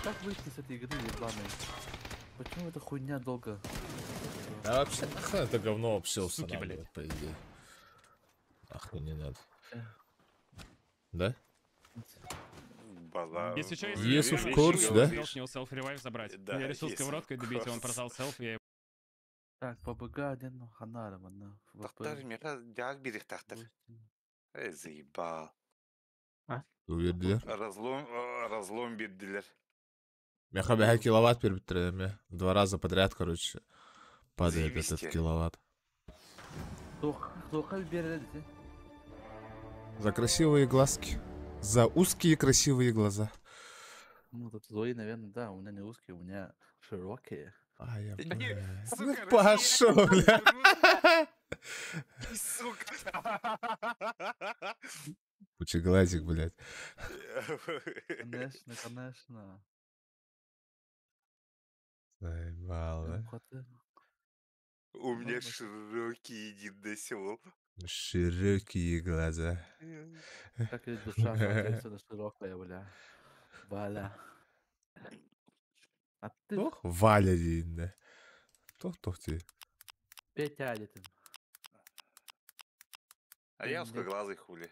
Как выйти с этой игры ебаной? Почему эта хуйня долго? Да вообще нахрен это говно вообще Суки, устанавливать, блядь. по идее. Нахрен не надо. Да? Базар. Если что, Yes, of course, да? Успел с него селф-ревайв забрать. Да, Я решил yes, of сковородкой добить, и он course. прожал селф, я Так, ПБГ один, ну, ханара, мана. Тахтар, меха, дяг бирих тахтар. Эй, заебал. Увердилер. Разлом, разлом бирдилер. Меха бэхэ киловатт пербиттер Два раза подряд, короче, падает этот Заебись. киловатт. Тоха береді. За красивые глазки. За узкие красивые глаза. Ну, тут Зои, наверное, да, у меня не узкие, у меня широкие. А, я Не, бля. сука, Ну, Россия, пошел, бля. Сука. Пучеглазик, блядь. Конечно, конечно. Заебал, да? У меня широкий единый Широкие глаза. Как и душа, соответственно, широкая, бля. Валя. А ты Ох, Валя дейін да. Тох, тох ти. Петя дедим. А я узкоглазый хули.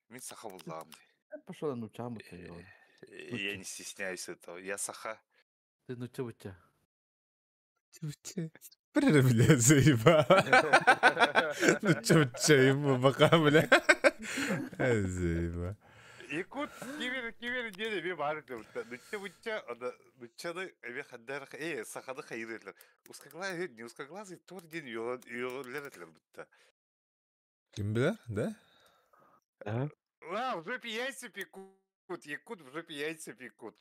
Мин саха буллаҕым дии. Пошел на нучаму ты, ё. Я не стесняюсь этого. Я саха. Ты ну чё буча? Бля, блядь, заебал. Ну чё, чё, ему пока, бля. Эй, Заебал. Якут кимир кимир диэн эмиэ баар этэ. Нучча бучча, ана нуччаны эмиэ ханна эрэ саханы хайыр этилэр. Узкоглазый, не узкоглазый, туох диэн үөҕэллэр этилэр бытта. Ким билэр, да? Да. А, в жопе яйца пекут, якут в жопе яйца пекут.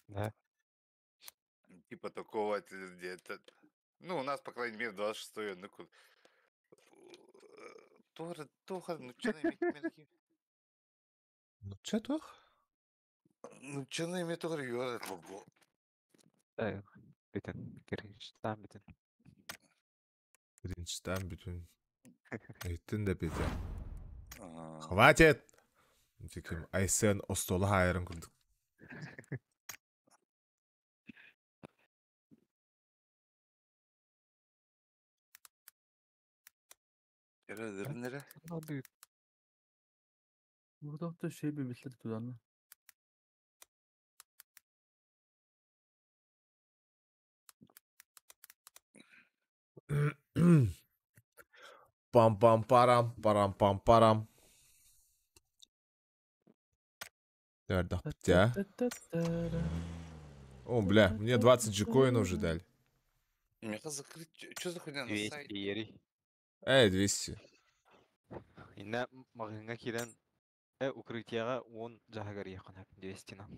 Да. Типа такого где-то. Ну, у нас, по крайней мере, 26-й, ну, Тора, тоха, ну, чё на Ну чё тох? Ну, чё на имя тора юар это Э, Бүтүн. Киргизстан бүтүн. Биринчитен бүтүн. Эйттин да Петя. Хватит! Тиким Айсен остола хайырын курдук. Нere? Burada da şey bir bitir tutanı. Пам-пам-парам, парам-пам-парам. Тя. О, бля, мне 20 джикоинов уже дали. Меха закрыть. Что за хуйня на 200 сайте? ери. Эй, 200. Инна магазинга кирен э укрытияга 10 жахагар якын 200 на.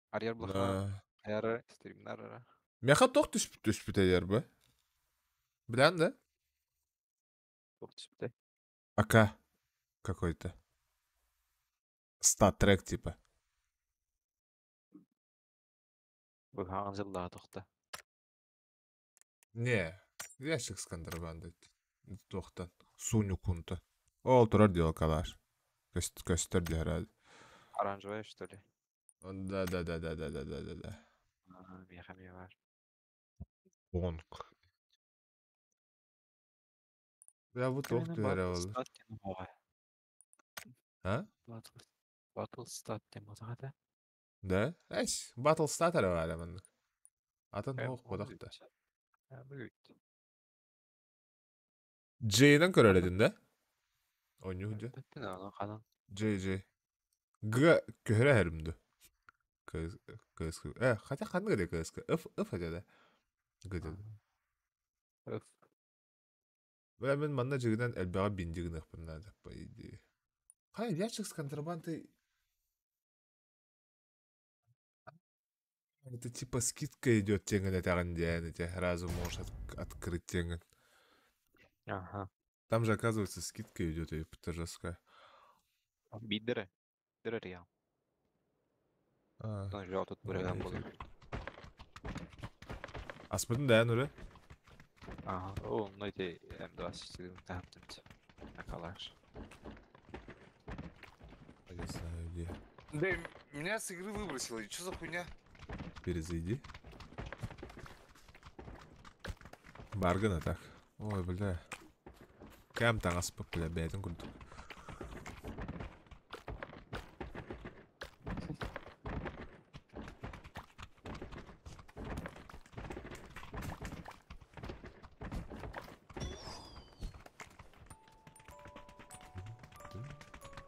Арьяр блаха, Да. аяр стримнар ара. Меха тох түспүт түспүт эгер бу. Билэн да? Тох түспүтэ. АК какой-то. Статрек типа. Бу хаган жыллаа тохта. Не, ящик с контрабандой. Тохтан. Суню кунта. Ол турар дело калаш. Көстөр дияр. Оранжевая, что ли? Да, да, да, да, да, да, да, да, да. А, Меха ме бар. Онг. Я вот тох дияр ол. А? Battle Stat тематыгата. Да? Эс, Battle Stat ара маннык. Атын ох бодохта. Бүгүт. Джейнен көрөр эдин да? Ойнуу дьэ. Бүттүн аны канан. Джей Джей. Г көһөрө хәрүмдү. К К Э, хотя ханнык да КСК. Ф Ф хотя да. Г деді. Өф. Бля, мен манна жигинен элбэҕэ биндигин надо, по идее. Хай, ящик с контрабандой. Это типа скидка идет тенген этагын эти разу можешь открыть тенген. Ага. Там же, оказывается, скидка идет, и это жесткая. Бидере. Бидере реал. А, Тон жоо тут бүрэгэн болор. Аспытын да, нүрэ? Ага. О, ну эти М24 тахамтымт. Акалаш. Я не знаю, где. Да, меня с игры выбросило. И что за хуйня? Перезайди. Баргана так. Ой, бля. Кэм таҥаспыт, бля, бэйэтин курдук.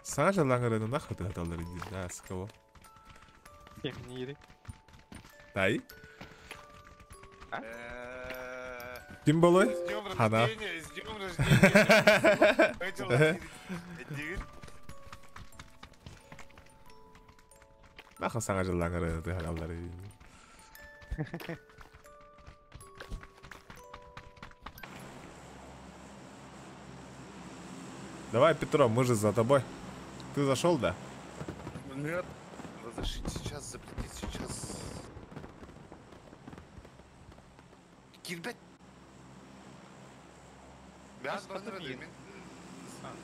Саҥа дьаллаҥырыны нахуй тыһаталлар диир да, с кого? Кемнири. Тай? А? Ким болой? С днем Хана. рождения, с днем рождения. Нахуй саҥа дьаллаҥырыны тыһаталлар диир. Давай, Петро, мы же за тобой. Ты зашел, да? Нет. Разрешить сейчас, запретить сейчас. Кирбет. Бяз бандера демин.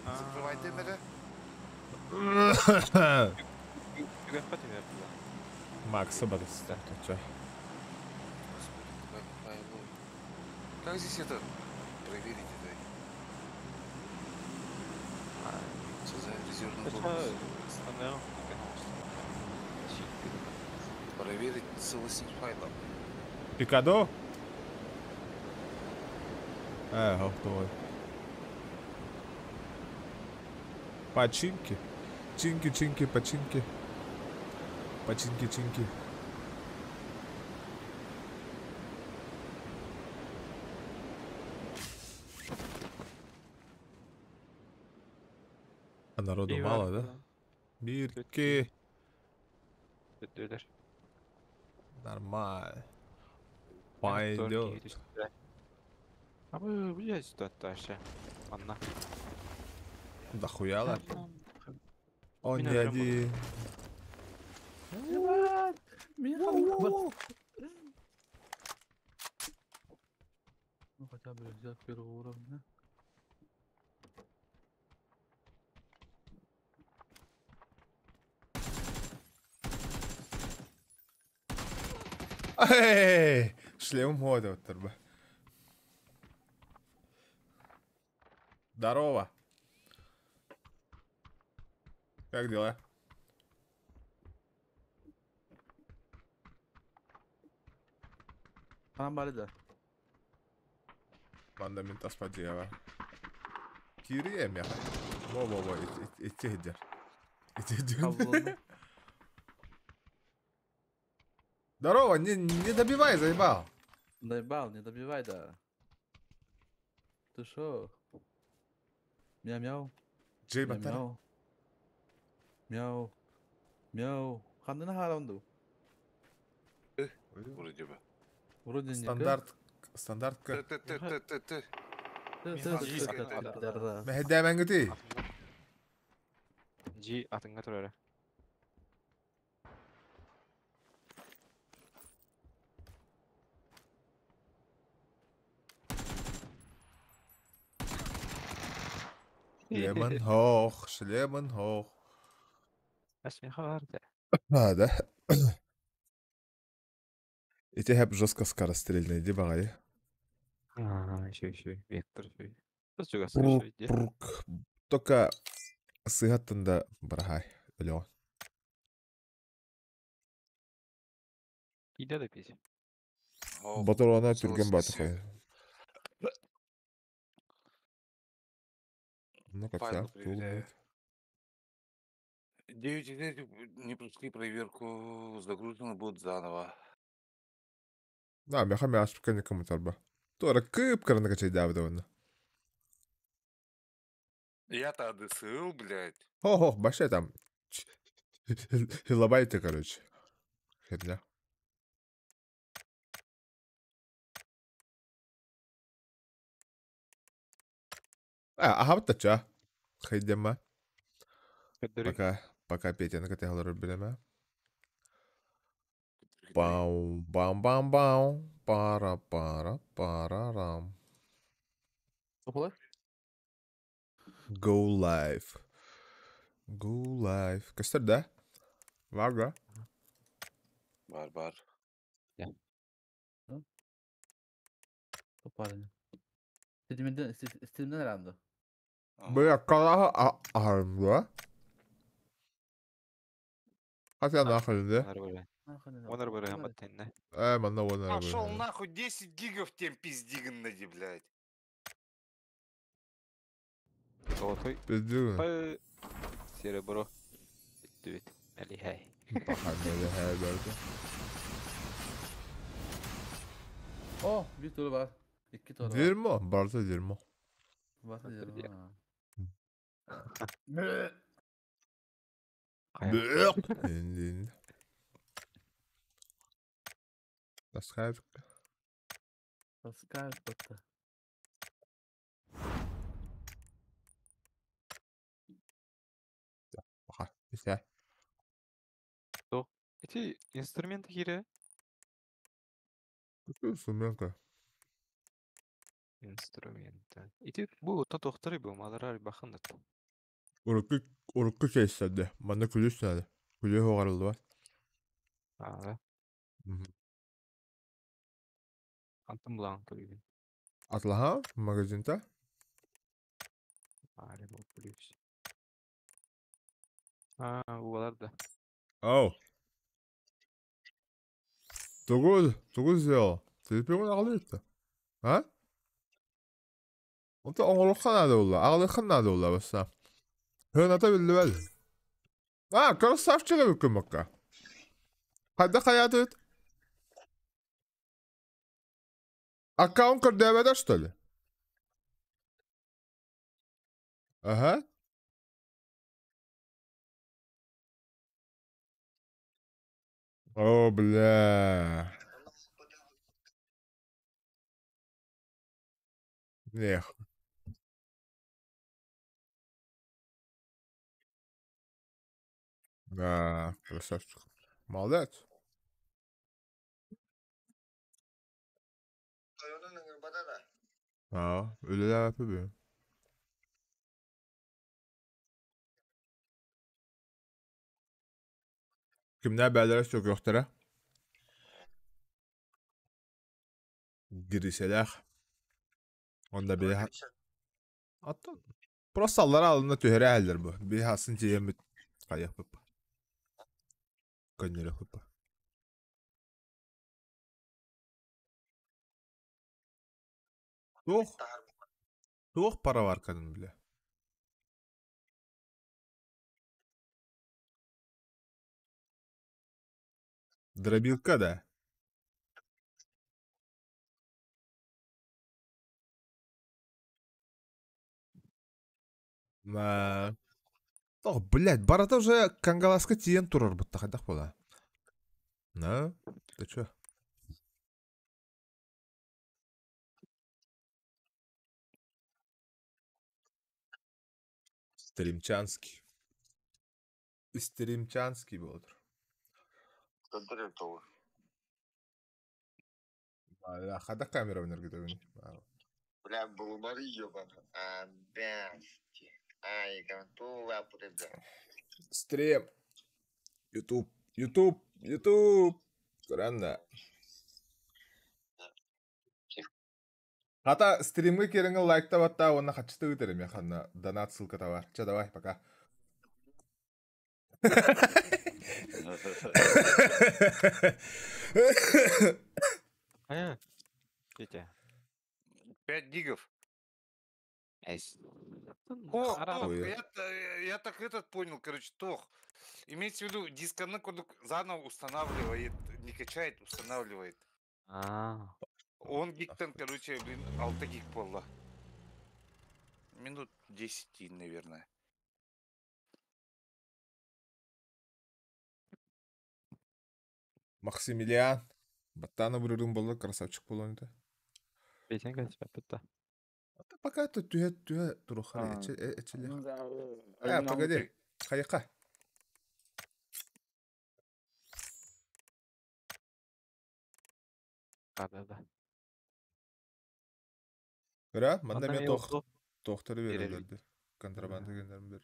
Закрывай демере. Макса барыста. Чё? Как здесь это проверить это? Создать резервный бонус. Проверить целостность файла. Пикадо? Э, твой. Починки. Чинки, чинки, починки. Починки, чинки. А народу мало, да? Бирки. Нормально. Пойдет. А вы блядь, вообще. Анна. Да хуяла. Он не один. Ну хотя бы рюкзак первого уровня. Эй, шлем мода турбо. Здорово. Как дела? Анам бары да. Манда мин таспа дьиэҕэ. Киириэ эмиэхэ. Во-во-во, ити сылдьар. Ити сылдьар. Здорово, не, не добивай, заебал. Заебал, не добивай, да. Ты шо? Мяу-мяу. Джей Батар. Мяу. Мяу. Мяу. Ханны харанду. Вроде бы. Вроде не Стандарт, стандартка. Т т т т т. Мэһэдээбэҥҥитий? G атыҥҥа турара. Шлемон hoch, шлемон hoch. Асмехарда. А, да? Ити хэп жестко скорострельный, иди баҕайы. А, еще еще вектор еще. Прук, Только сыһаттан да барахай, өлөҕүн. Иде да пить. Ботурона түргэн баатахай. Ну как Файл так, проверяю. 9 из этих не прошли проверку, загружены будут заново. Да, меха мяшпка никому тарба. Туора кып кыраны качайдаабыт онно. Я-то АДСЛ, блядь. Хо-хо, вообще там лобайты, короче. Херня. А, аха баттача. Хайдема. Пока, пока Петя на категалар билеме. Бау, бам бам бау. Пара пара парарам. Go live. Go live. Көстөр да? Var Бар бар. Toparlanın. Steam'den, Steam'den herhalde. Ага. Бля, калаха ахарым Хотя нахрен, да? Онор бырыһан баттенне. Манна вон Пошел нахуй, 10 гигов тем пиздиганнади, блядь. Золотой. Пиздиган. П. Серебро. Бүттүбүт. Элихай. Бахан бәрді. Oh bir tur var. İki tur var. Дерьмо, барса дерьмо. Var Hatır diyorum ha. Bı. Енді. Таскай. Pascal battı. Баха. Бисә. Эти инструменты кире. Инструменты. Инструменты. Ити бу та тохтары бу маларар бахын да. Урукку урукку кейстерде. Манна күлүс нады. Күлү хогарылды бар. Аа. Антын булан көрүгүн. Атлаха магазинта. Аре бу плюс. Аа, булар да. Оу. Тугуз, тугуз сделал. Телефон ағылы А? Онта оңолуққа нады олла, ағылыққа нады олла басса. Хыната билdi бәл. А, красавчик бүкін баққа. Қайда қаяды өт? Аккаунт кірдәбәді, что ли? Ага. О, бля. Нех. Да, красавчик. Молодец. А, өлелер әпі Kimler bəllərə çok yoxdur? Giriseler. Onda bir Hatta просто аллара алына түһәрә әлдер бу. Bir хасын тием каяк бу. Көннәре бу. Тух. Тух пара бар кадын биле. Дробилка да. Ма. Ох, блядь, барата уже кангаласка тиен турар бутта хадах була. На, ты чё? Стримчанский. Стримчанский болдур. Хада камера энергетогын. Бля, булмары ебана. А, бясти. Ай, контура, бля. Стрим. Ютуб. Ютуб. Ютуб. Көрәнді. Хата стримге кереңі лайкта батта, оны хачты өтерім, я ханна донат ссылка бар. Че, давай, пока. Ая. Петя. 5 гигов. Эс. О, Ара. Тох, Ой. я так этот понял, короче, Тох. Имеется в виду, дисконнект заново устанавливает, не качает, устанавливает. Аа. Он гиктен, короче, блин, алта гиг болла. Минут 10, наверное. Максимилиан. Баттана бүрірдің болды, красавчик болуын да. Бетен кәсіп бітті. Пока то түһэ түһэ турухар эчеле. А, погоди. Хайка. Да, да, да. Көрө, манда мен Анда тох тохтору Берер. берелерди. Контрабанда гендерин бер.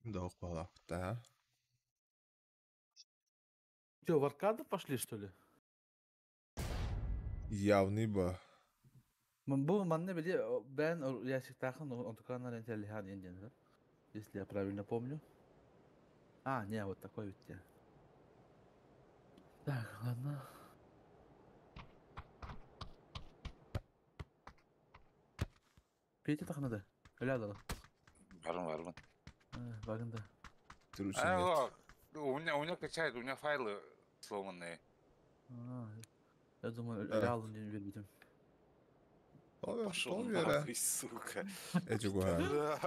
Да, да. Че, в аркаду пошли, что ли? Явный ба. Бу манна били бен ящиктаахын онтуканнар энтелихан диэн, если я правильно помню. А, не, вот такой ведь те. Так, ладно. Петя так надо. Ля да. Барым, барым. Багында. А, у меня качает, у меня файлы сломанные. А, я думаю, реально не вербитим. Пошел нахуй, сука. Эти гуа.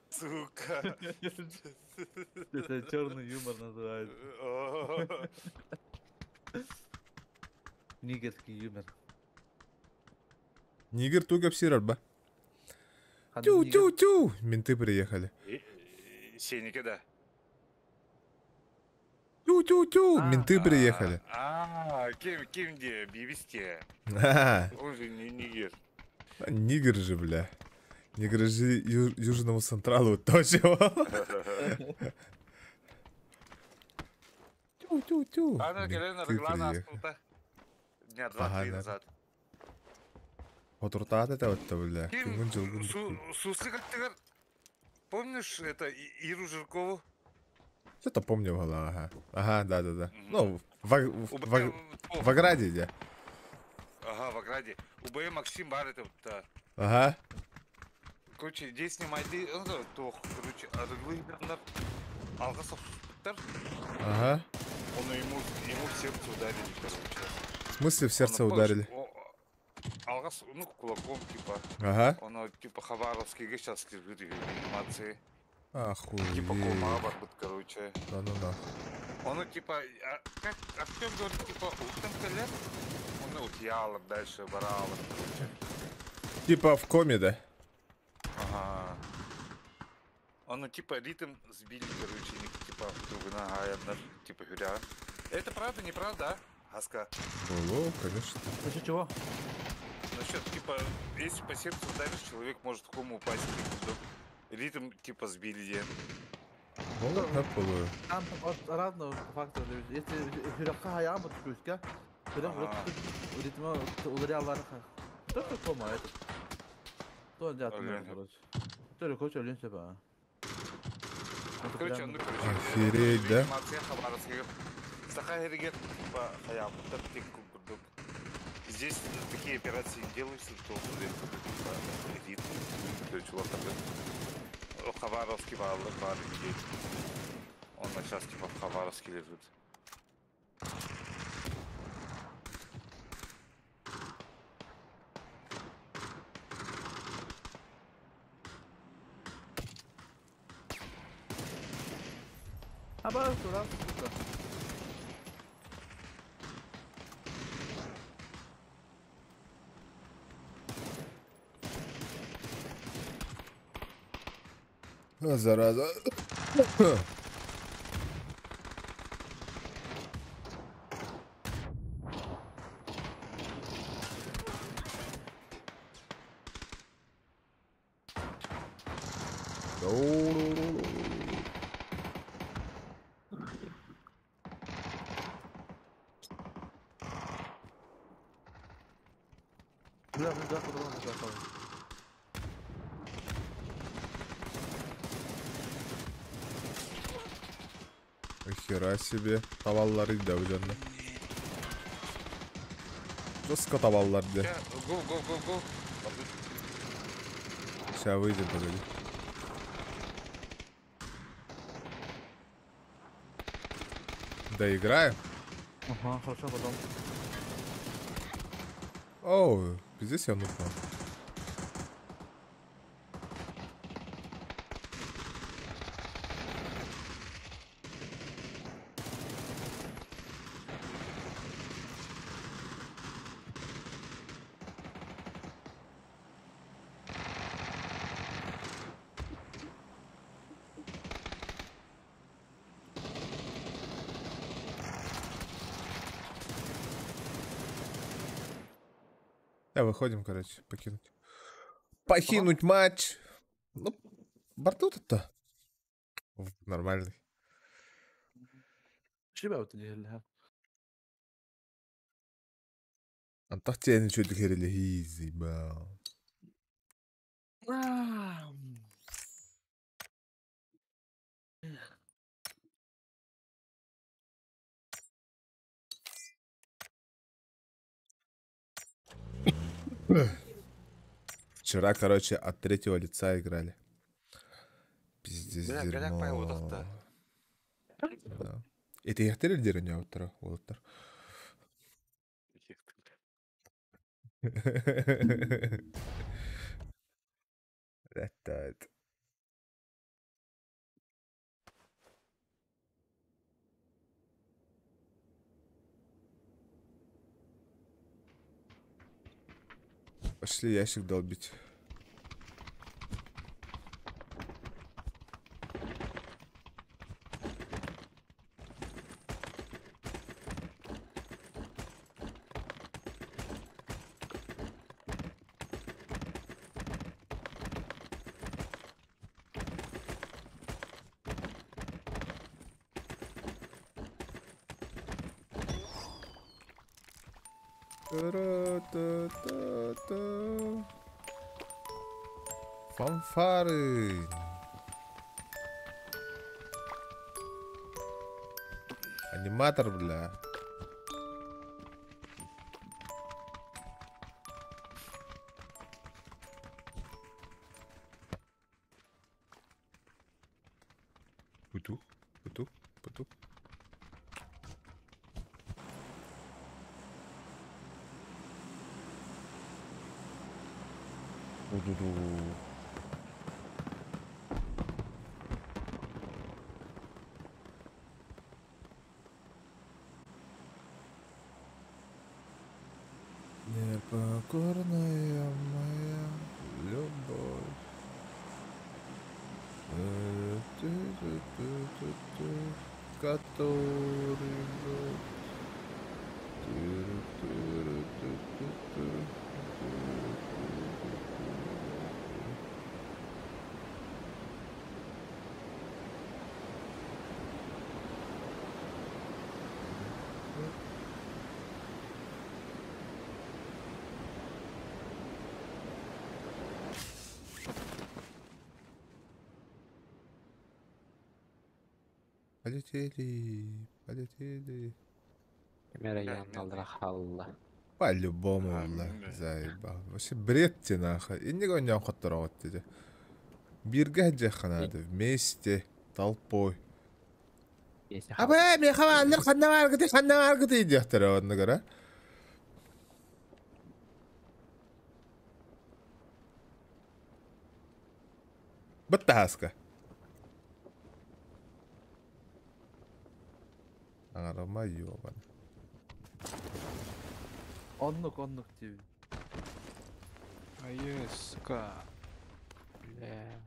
Сука. Это черный юмор называется. Нигерский юмор. Нигер туга псирар ба. Тю-тю-тю! Менты приехали. Сеники, да. Тю-тю-тю! Менты приехали. А, кем где? Бибисте. Он же не нигер. Нигер же, бля. Не грожи Южному Централу, то чего? Тю-тю-тю. Дня два-три назад. Отуртаат это вот, бля. Суслик, помнишь это Иру Жиркову? Что-то помню, ага. Ага, да-да-да. Ну, в Ограде, где? Ага, в Ограде. УБ Максим бар это вот. Ага. Короче, здесь снимайды, ну, короче, арыглы алгасов. Ага. Он ему в сердце ударили, короче. В смысле в сердце ударили? Алгас, ну, кулаком, типа. Ага. Он, типа, Хабаровский сейчас лежит в реанимации. Охуеть. Типа, кома, короче. Да-ну-на. Он, типа, как Артем говорит, типа, утром лет, он утьялом дальше, баралом, короче. Типа в коме, да? Ага. Он, типа, ритм сбили, короче, типа, друг нога, типа, хюря. Это правда, неправда, а? Аска. О, конечно. Насчет чего? Насчет, типа, если по сердцу ударишь, человек может в кому упасть. Ритм, типа, сбили. Ну, там разного фактора. Если хюряка яма түскә, хюряк ритмы ударялар. Только кома это. То дятмы, короче. Только короче, өлен себа. Короче, ну, короче. Охереть, да? Здесь такие операции делаются, то ритм, короче, вот такой. Хабаровский бар, он сейчас типа в Хабаровске лежит. Хабаровский, да? А, зараза. Бля, ну да, по-другому готовы. Хера себе. Tavalları да üzerine. Жестко tavallar да. Го, го, го, го. Сейчас выйдем, погоди. Доиграем? Ага, хорошо, потом. Оу, здесь я нукнул. Да, выходим, короче, покинуть. Покинуть матч. Ну, борту-то. Нормальный. Шибаут диһэллэһэ. Антах тиэни чөдүк хэрэлэһии ба. Вчера, короче, от третьего лица играли. Пиздец Бля, горяк пай дерьмо. одахта. Да. Это яхтер или не уттара? Уоттар. Это. Пошли ящик долбить. Та-ра-та-та-та. Фанфары. Аниматор, бля. Путух, путух, путух. Ду-ду-ду. Непокорная моя любовь. Ты-ты-ты-ты-ты, который год. Тыры-тыры-ты-ты-ты, тыры-тыры-ты-ты-ты. Полетели, полетели. Мэрайан алла. По-любому, А, бля, м, заебал. Вообще бред те нахуй. И не гоням хотторот тебе. Бирге надо вместе, толпой. Абы, мен хаваллар ханна баргыты, ханна баргыты диэхтэр оннугара. Баттаска. Аҥарама ёбан. Оннук, оннук диэбит. Ай, сука. Бля.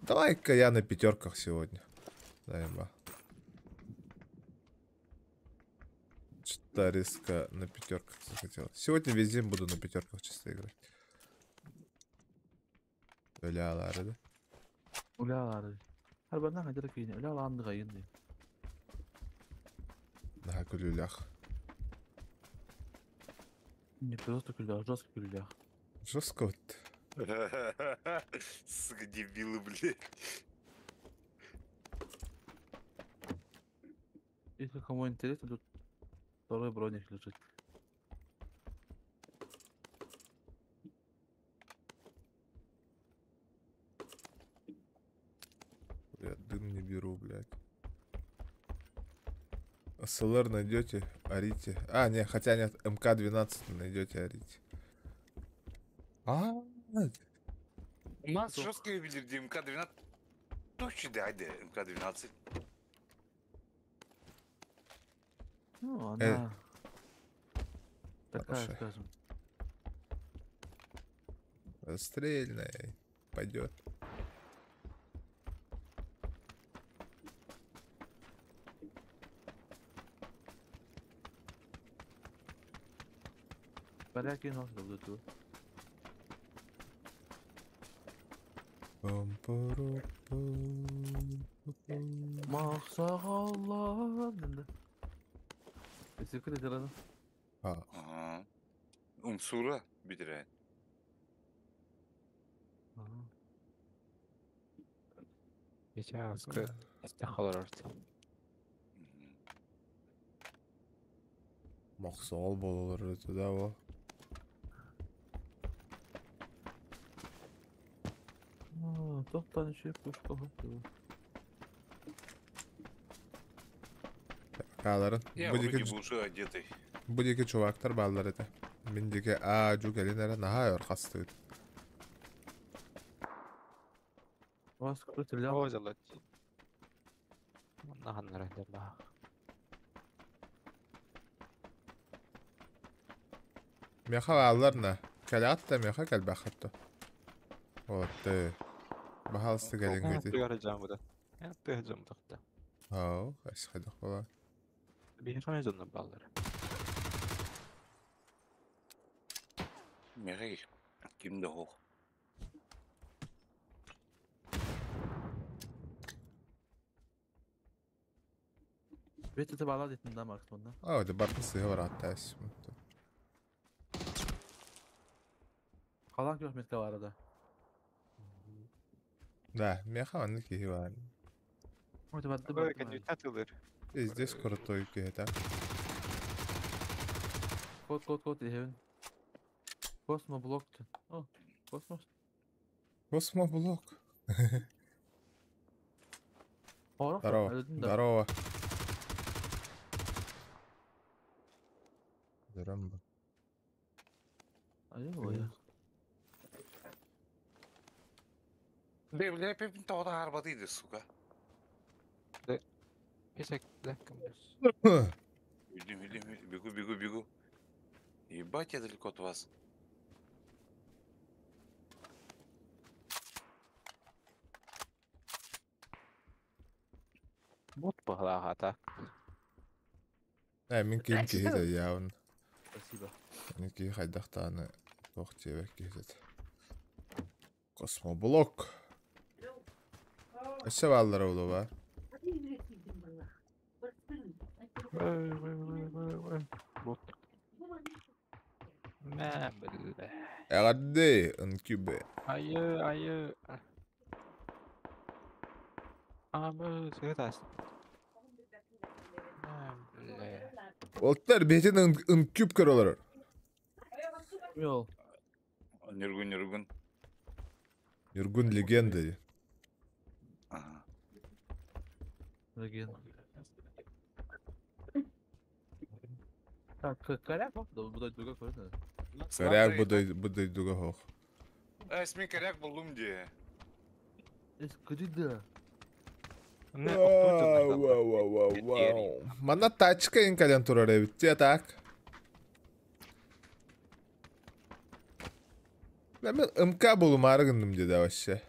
Давай-ка я на пятерках сегодня. Заеба. Что-то резко на пятерках захотел. Сегодня весь день буду на пятерках чисто играть. Бля, лары, да? Уля лары. Арбанна хадыр кийин. Уля ланды гайын. На кулюлях. Не просто күллях, жестко күллях. Жестко вот. Сука, дебилы, блядь. Если кому интересно, тут второй броник лежит. Я дым не беру, блядь. СЛР найдете, орите. А, не, хотя нет, МК-12 найдете, орите. А, У нас жестко видели МК-12. Точно, да, МК-12. Ну, она такая, Хорошая. скажем. Стрельная. Пойдет. Порядки нос дадут. Махсагаллар. Секрет рано. Ага. Умсура битирэн. Сейчас холорорт. Махсал бололар это да во. Тоқтан еще пушка. Каларын. Я вроде бы уже одетый. Бу диэки чувактар бааллар этэ. Мин диэки аа жу кэлин эрэ наһаа өр хастыыт. Вас кто стрелял? О, залать. Наханнара дерла. Меха бааллар на. Кэлэҕит да меха кэлбэххит дуо? Уолаттыы. Баһаалыста кэлиҥҥитий. Тыгара жамуда. Тыга жамудахта. Ау, эсхэдэх буолаа. Биһиэхэ дьоннор бааллар. Меха ким да суох. Бет это бала дейтін да, Макс, онда. Аа, это бартын сыһа барааттаас. Қалан көрөх метка бар арада. Да, меха маннык киһи баар. Ой, барды Ой, барды. конъюнктат ылыр. Здесь крутой киһи это. Код, код, код, ехевин. Космоблок. О, космос. Космоблок. Здорово. Здорово. Здорово. Здорово. Айой. Бля, бля, пепин тоҕо арбатыйды, сука. Песек, легком. Иди, иди, иди, бегу, бегу, бегу. Ебать, я далеко от вас. Бот паглага так. Э, мин киһим киһи явно. Спасибо. Мин киһи хайдахтааны туох диэбэт киһи Космоблок. Өссө бааллара буолуо Бот. Мә, бля. Эҕэрдэ, НКБ. Айы, айы. Абы, сыгытас. Мә, бля. Уолаттар бэйэтин НКБ көрөлөр. Йол. Нюргун, Нюргун. Нюргун легенда. Ага. Легенда. Так, коряк, да, буду друга көрдө. Коряк буду дуга хох. Э, смен коряк булдум де. Эс крида. Вау, вау, вау, вау. Манна тачка инкален турар эбит, так. Мен МК болумары гындым деди вообще.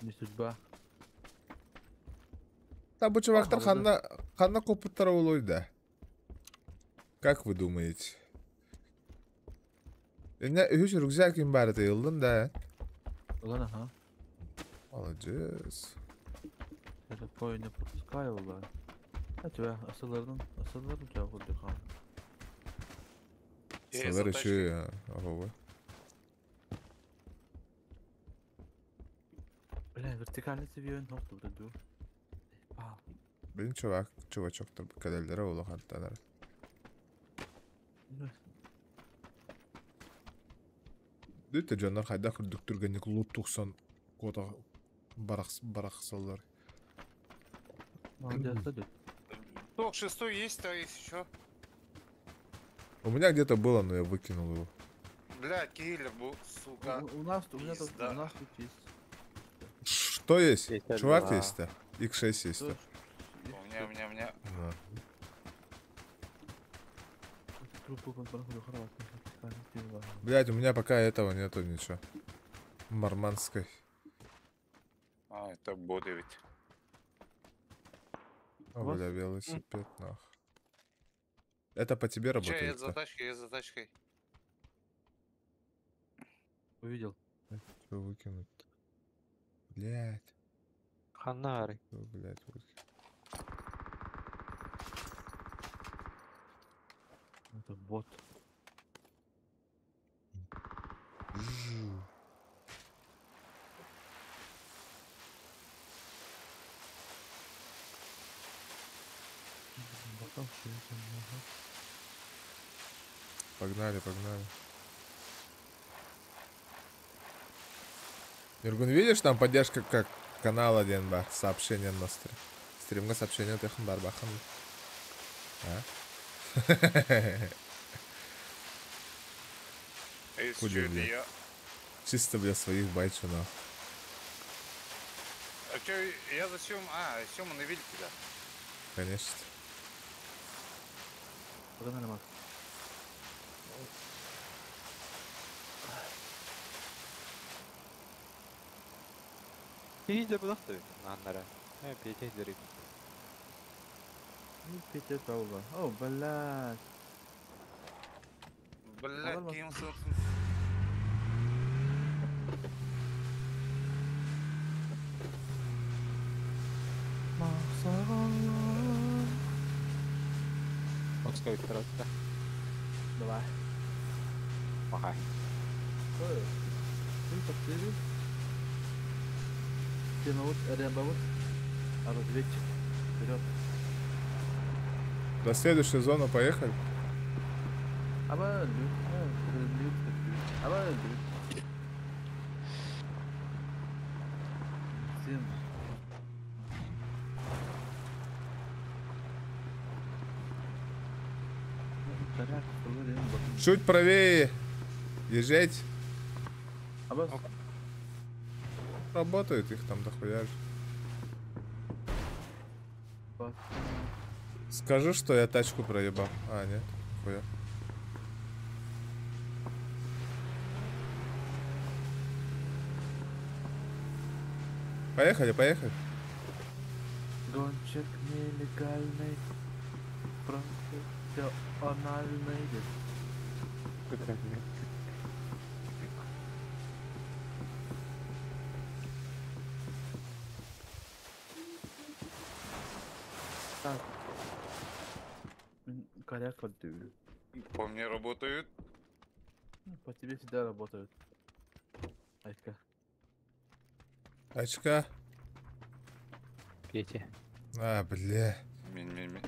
Не судьба. Та бу чувактар ханна ханна копуттара болой да. Как вы думаете? Эне үһүс рюкзак им бар ылдым да. Ылан ага. Молодец. Это такое не пропускаю да. А тебя асылардың асылардың жауап хан. Сылар еще ого. Бля, вертикальный себебин тоқты бір Блин, чувак, чувачоктор кәләләре ул хаттанар. Дүтә жаннар хайда күрдүктүргәнник лут 90 кота барахс барахсалар. Молодец, да, Ток шестой есть, а есть еще. У меня где-то было, но я выкинул его. Бля, киллер был, сука. У нас, у меня тут, у нас тут есть. Что есть? Чувак есть-то? X6 есть-то. У меня, у меня. Да. Блять, у меня пока этого нету ничего. Марманской. А, это боты ведь. О, бля, велосипед, нах. Это по тебе Че, я работает? за тачкой, я за тачкой. Увидел. Что выкинуть? Блять, Ханнары. что, блять, выкинуть. Это бот. Потом что это, ага. Погнали, погнали. Нюргун, видишь, там поддержка как канал один бар, сообщение на стрим. Стримга сообщение техн бар бахан. А? Хули, бля. Чисто, бля, своих байчу, нах. А чё, я за Сём... А, Сёма на велике, да. Конечно. Погнали, Макс. Иди куда ты? Наннара. Петя дерит. Ну, Петя Павлова. О, блядь. Блядь, кем Макс, как второй. Давай. Махай. Ты подсели. Тянут, рябовод. А разведчик. Вперед. До следующей зоны поехали. Аба, люк, люк, аба, люк. Всем. Чуть правее. Езжайте. Работают их там дохуя. Скажи, что я тачку проебал. А, нет, хуя. Поехали, поехали. Гонщик нелегальный, профессиональный. Так. Коряк отдаю. По мне работают. Ну, по тебе всегда работают. Айка. Очка. Петя. А, бля. Мин-мин-мин.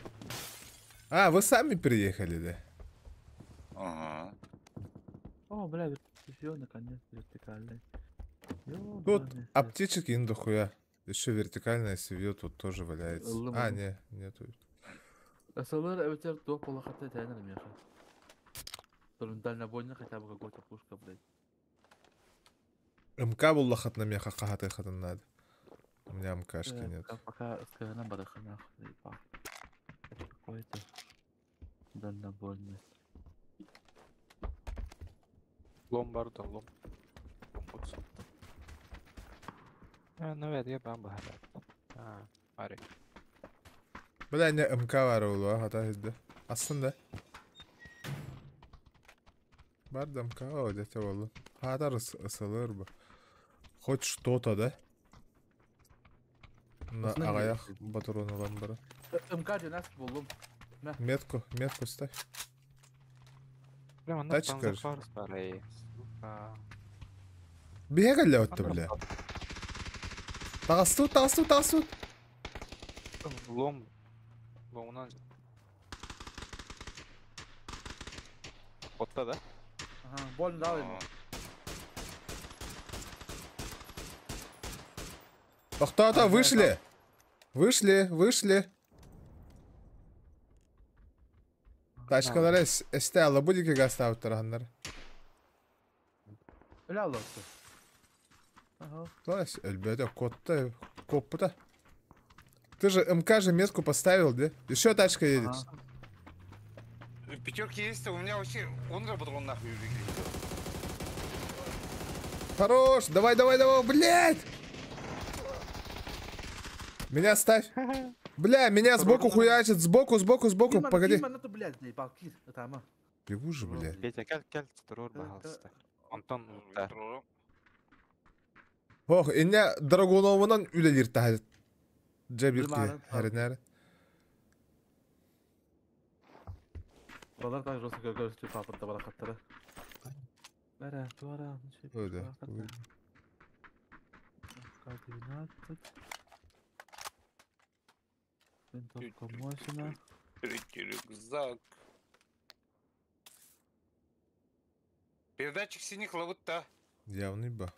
А, вы сами приехали, да? Ага. О, бля, все, наконец, вертикальный. Тут аптечек и дохуя. Еще вертикальная CV тут тоже валяется. А, не, нету. СЛР это до полохоты тайна меха. Дальнобойный хотя бы какой-то пушка, блядь. МК был лохот на меха, хаты хаты надо. У меня МКшки нет. Пока СКН барахана, какой-то дальнобойный. Ломбарда, лом. Ну, это я бамба. А, ари. Бля, не МК var oğlu, hata eddi. Aslında. Бар да МК, о, дядя oldu. Хата ысылыр bu. Хоть что-то, да? На ағаяқ патрон алам бара. МК 12 булдum. Метку, метку ставь. Тачка. Бегали от бля. Тағыстут, тағыстут, тағыстут. Лом. Ломунан. Отта, да? Ага, больно дал ему. Кто-то вышли. Вышли, вышли. Тачкалар эсте алла будики гаставып тараннар. Öyle Allah'tı. Ага. То есть, ребята, кот-то, коп-то. Ты же МК же метку поставил, да? Еще тачка едет. Ага. Пятерки есть, у меня вообще он работал нахуй. Хорош! Давай, давай, давай, блядь! Меня ставь. Бля, меня сбоку хуячит, сбоку, сбоку, сбоку, погоди. Бегу же, бля. Петя, кел, кел, турур, пожалуйста. Антон, да. Ох, инне Драгуновынан үлелир тахы. Жабир ки, хәренәр. Балар так жестко көрүстү папырда баракаттары. Бәрә, туара, Öyle. К-12. Винтовка Мосина. Третий рюкзак. Передатчик синих ловут-то. Явный ба.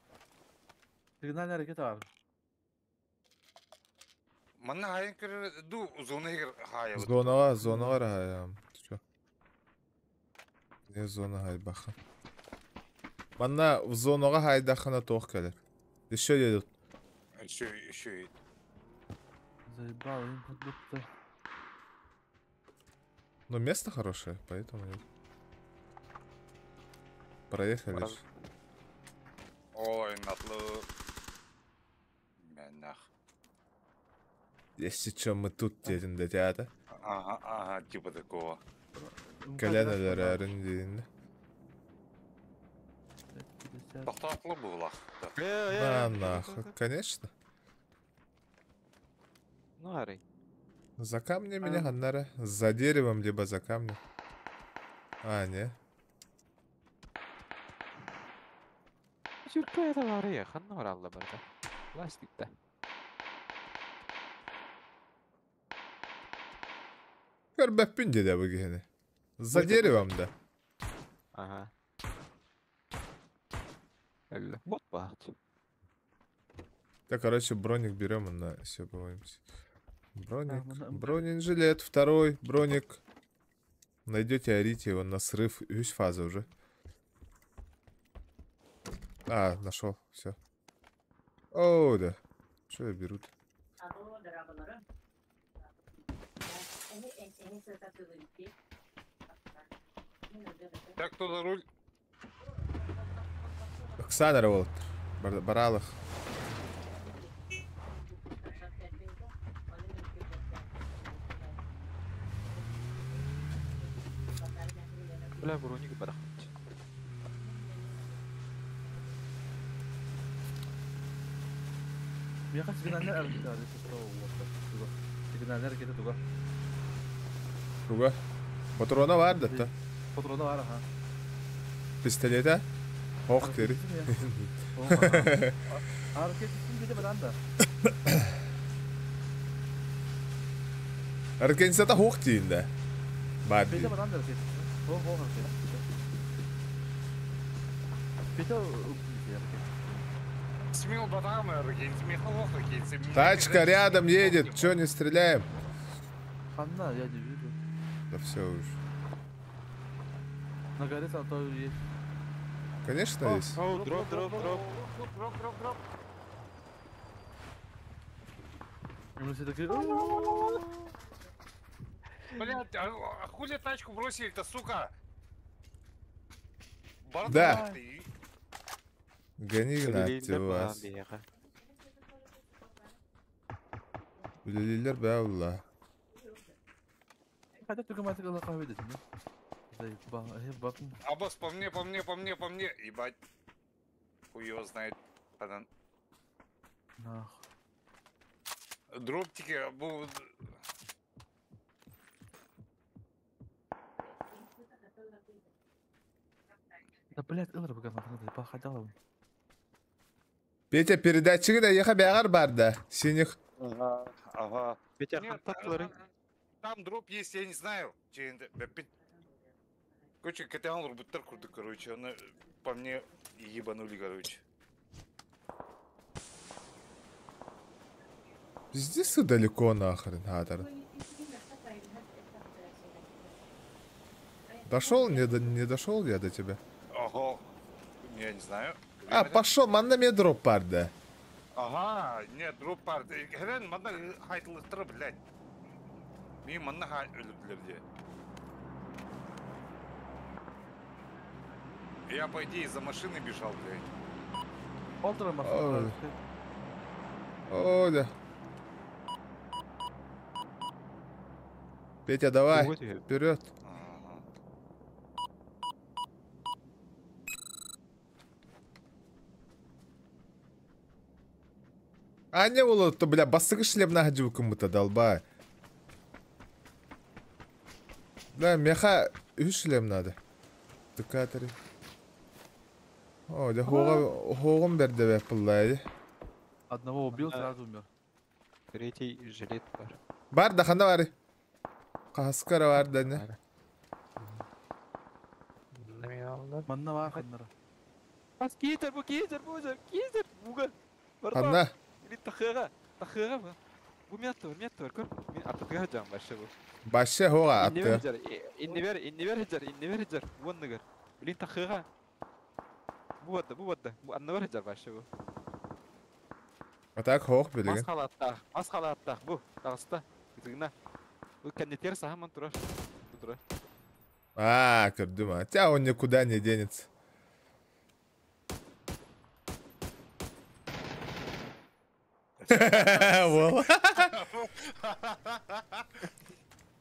Сигнальная ракета бар. Манна хайын көрөр ду зона егер хая. Зонага, зонага рахаям. Ты чё? Не зона хайбаха. Манна в зонага хайдахана тох келер. Еще едут. Еще, еще. Заебал, им как будто. Но место хорошее, поэтому я... Проехали. ж. Ой, натлы. Менах. Если чё, мы тут едем до театра. Ага, ага, типа такого. Кәләнәләр әрін дейін. Тоқтатылы было. Да нахуй, конечно. Ну, арый. За камнями меня Ганнара. За деревом, либо за камнем. А, не. Сүркө это бар, ханна бар алла барда. Пластикта. Көрбәппін деді бұл кehini. За деревом да. Ага. Әллә. Вот бахт. Так, короче, броник берем на все, боимся. Броник, бронежилет, второй броник. Найдете, орите его на срыв. Есть фаза уже. А, нашел, все. О, да. Что я берут? Так, кто за руль? Оксана вот. Баралах. Бля, броник барах. Миха сигнальная ракета, Сигнальная ракета туга. Туга? Патрона бар да? Патрона бар, ага. Пистолета? Ох ты. А ракета где баранда? Ракета хох тиинде. Бар. Беде баранда ракета. Хох хох ракета. Беде Тачка рядом едет, чё не стреляем? Ханна, я не вижу. Да все уж. На горе там тоже есть. Конечно есть. О, дроп, дроп, дроп. Дроп, дроп, дроп. Мы все такие... Блядь, а хули тачку бросили-то, сука? Да. Гони на вас. Үлелилер бә Аббас, по мне, по мне, по мне, по мне. Ебать. Хуй его знает. Дроптики будут... Да блять, Элра походила. Петя, передатчик да еха бягар бар да, синих. Ага, ага. Петя, Нет, там дроп есть, я не знаю. Короче, Катян рубутер круто, короче, она по мне ебанули, короче. Пиздец, далеко нахрен, Хадар. Дошел? Не дошел я до тебя? Ого, я не знаю. А, пошел, манна мне дроп пар, да. Ага, нет, дроп пар. Хрен, манна хайтлыстыр, блядь. Ми манна хай өлүрлер де. Я, по идее, за машиной бежал, блядь. Олтура Ой. машина. О, да. Петя, давай, Вот и- вперед. Ага. А не было, то, бля, басыгы шлем на кому-то долбай. Да, меха үс шлем надо. Тыкатыры. О, да хоғым берді бе пыллайды. Одного убил, Да. сразу умер. Третий жилет бар. Бар да ханда бар. Қаскара бар да не. Манна бар ханнара. Бас кейтер бу кейтер бу кейтер буга. Ханна. Или тахыга. Тахыга бу. Бу меттор, меттор көр. Мен атыга жан башы бу. Башы хоға атты. Инневер, инневер хеджер, инневер хеджер. Буанныгар. Блин тахыга. Бу бадда, бу бадда. Бу аннавер хеджер башы бу. А так хоқ билеген. Мас халаттах, мас халаттах бу. Тагыста. Битигна. Бу кеннетер сахаман турар. Бу турар. А, көрдүм а. Тя он никуда не денется. Вол.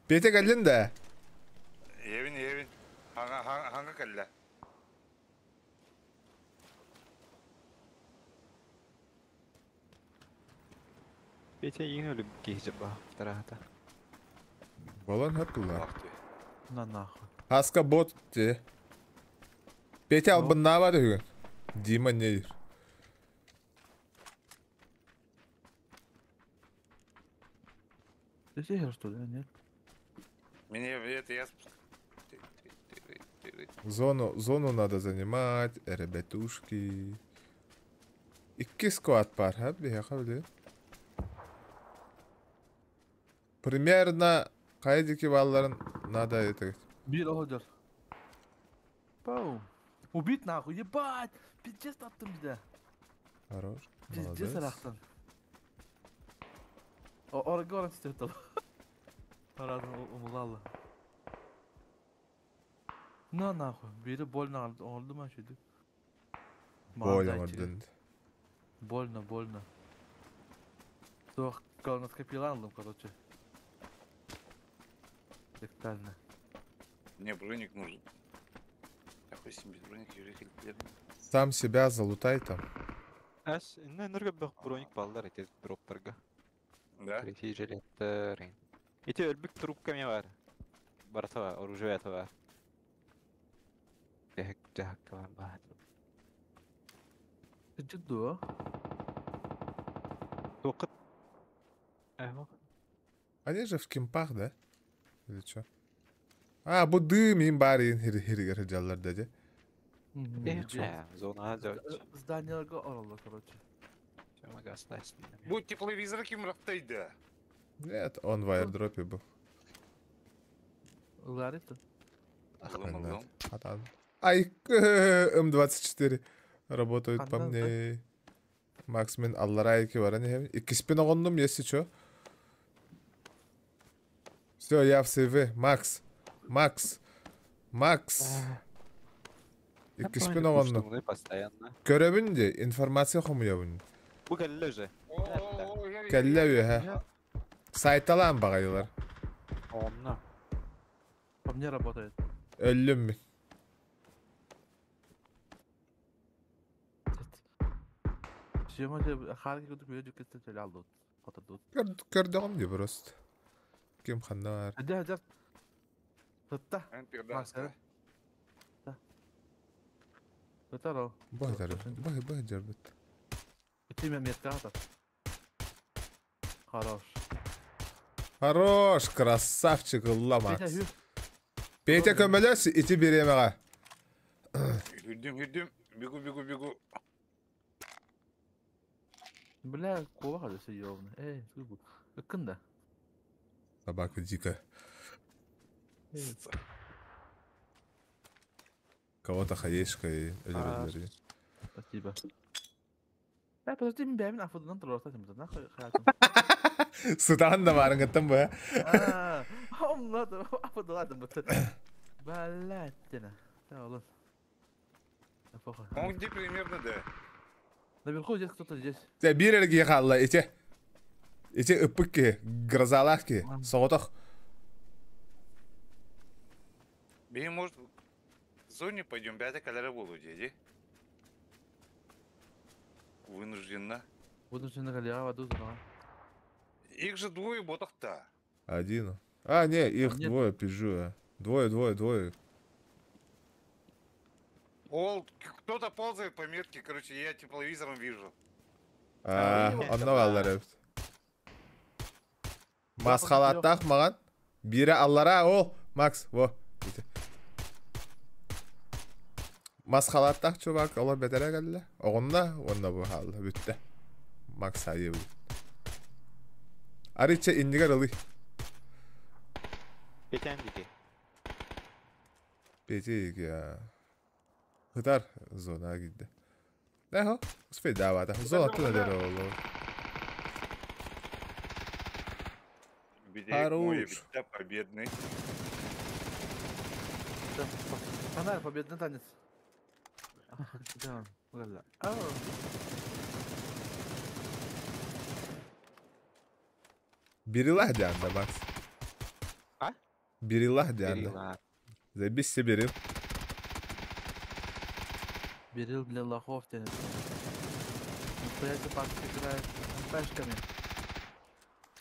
Петя кэллин да. Евин, Евин. Ханга, ханга, ханга кэллэ. Петя ең өлім кейтер ба. Вторая-то. Болон хөппүлла. Ах ты. На нахуй. Хаска бот те. Петя албынна бар үгін. Дима не дир. Ты сехер, что ли? А, Нет. Мне это я... Зону, зону надо занимать, ребятушки. Икки сквад пар, ха, бияха биле. Примерно кайдики балларын надо это. Бир оходер. Пау. Убить нахуй, ебать! Пиздец аттым бизде. Хорош. Пиздец Молодец. арахтан. Орга оран стетал. Арадан умулалы. На нахуй, бири больно oldu mu şuydu? Больно орден. Больно, больно. Туох колоноскопиядан алдым, короче. Ректально. Мне броник нужен. Я хуй с ним без броника, юрик или Сам себя залутай там. Ас, инна нырга бөх броник баллар эти дроптарга. Да? Третий жилеттер. Эти өлбүк трубка ме бар. Барата бар, оружие бар. Жахак, жахак бар бар. Жидду. Тоқыт. Эмо. Они же в кемпах, да? Или чё? А, бу дым им бар ин хир хир жаллар деді. Зона жауч. Зданияларга оралды, короче. Чама гастайсың. Бу тепловизор ким рахтайды. Нет, он в аирдропе был. Ларит. Алым, алым. Атан. Ай, М24 работают по Хандан, мне. Макс мен Алларайки бар, не Икки оғондум, если чё. Все, я в СВ. Макс. Макс. Макс. Икки оғондум. Постоянно. Көрөбүн де, информация хомуябын. Бу кэллэ же. Кэллэ үһэ. Сайталаан бағайылар. Онна. По мне работает. Өллүм мин. Съемочка Харки кутуп үйрөтүп кетсе эле алды. Котурду. Көрдөгөм де просто. Ким ханна бар. Хадя хадя. Тытта. Макс, Тытта. Бахтар. Бах бах жарбыт. Тиме метка ата. Хорош. Хорош, красавчик, Алла Петя Макс. хү. Петя көмөлөс, ити беремеға. Хүрдүм, хүрдүм. Бегу, бегу, бегу. Бля, кова хадысы ёбны. Эй, бу. Ыкын да. Собака дикая. Кого-то хаешка и А, Спасибо. Э, подожди, мен бәмин афыдан турар та нахуй хаятым. Сытан да барың гыттым бу. А, омна да афыдаладым бу. Блядь, тена. Та олын. Да похуй. Он где примерно, да? Наверху здесь кто-то здесь. Те биир эрэ киһи хаалла ити. Ити ыппыт киһи, грозалаах киһи, соҕотох. Биһи может в зоне пойдем, бэйэтэ кэлэрэ буолуо дии, Вынужденно. Вынужденно галерея воду зона. Их же двое ботах-то. Один. А, не, их Нет. двое, пизжу я. Двое, двое, двое. Ол, кто-то ползает по метке, короче, я тепловизором вижу. А, онно бааллар эбит. Мас халааттаах маҕан. Биирэ аллараа, ол, Макс, во. Ити. Мас халааттаах чувак, олор бэтэрэ кэллэ. Оҕунна, уонна бу хаалла, бүттэ. Макс айыы Арычча иннигэр ылый. Петян дики. Пети Хытар зона киирдэ. Эхо, успейдаабата. Зона аттына дere олор. Хорош. Битэ победный. Фонарь, победный танец. Да, ладно. Берилах дианда, Макс. А? Берилах дианда. Берила. Заебись себе берил. Берил для лохов тянет. Настоящий пак играет пешками.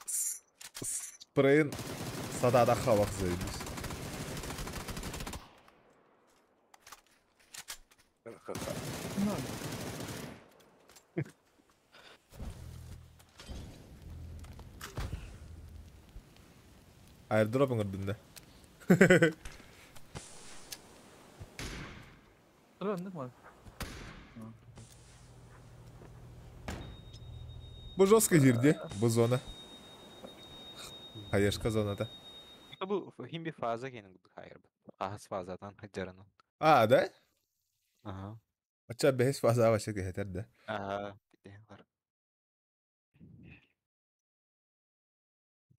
Спрейн садада хавах заебись. Airdrop оҥордун да. Бу жестко киирди, бу зона. Хаешка зоната. Бу химби фаза кенин хайыр. Ахас фазадан хаджарынан. А, да? Ага. Ача бэһис фаза вообще кэһэтэр да. Ага. Бите бар.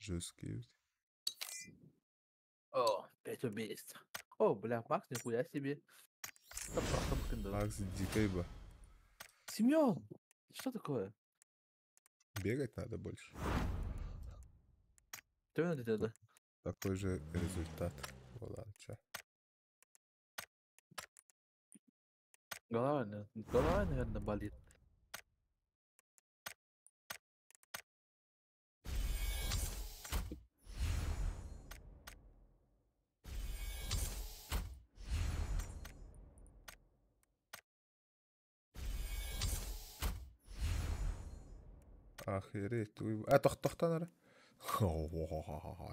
Жесткий. О, 5 убийств. О, бля, Макс, нихуя себе. Это просто быкандо. Макс дикой бы. Семен! Что такое? Бегать надо больше. Что надо делать? Такой же результат. Воланча. Голова, голова, наверное, болит. Охереть, туй... А, тохтан ара.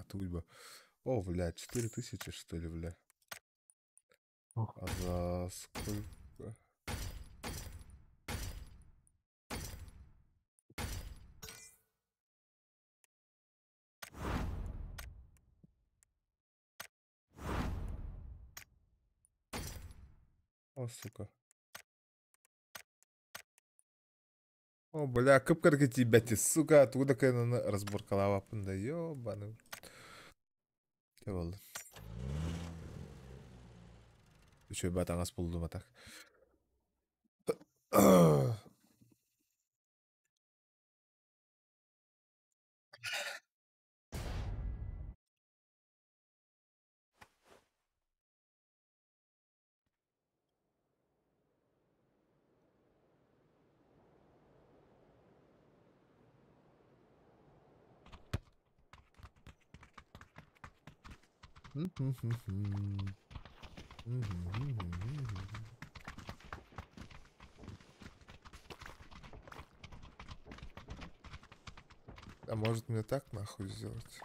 Туйба. О, бля, 4000, что ли, бля. А за сколько? О, сука. О, бля, кып-кыргы тиийбэти, сука, тугу да кыайан разборкалаабаппын да, ёбаный. Дьэ буоллун. Үчүгэй батаҥас буллум а так. А может мне так нахуй сделать?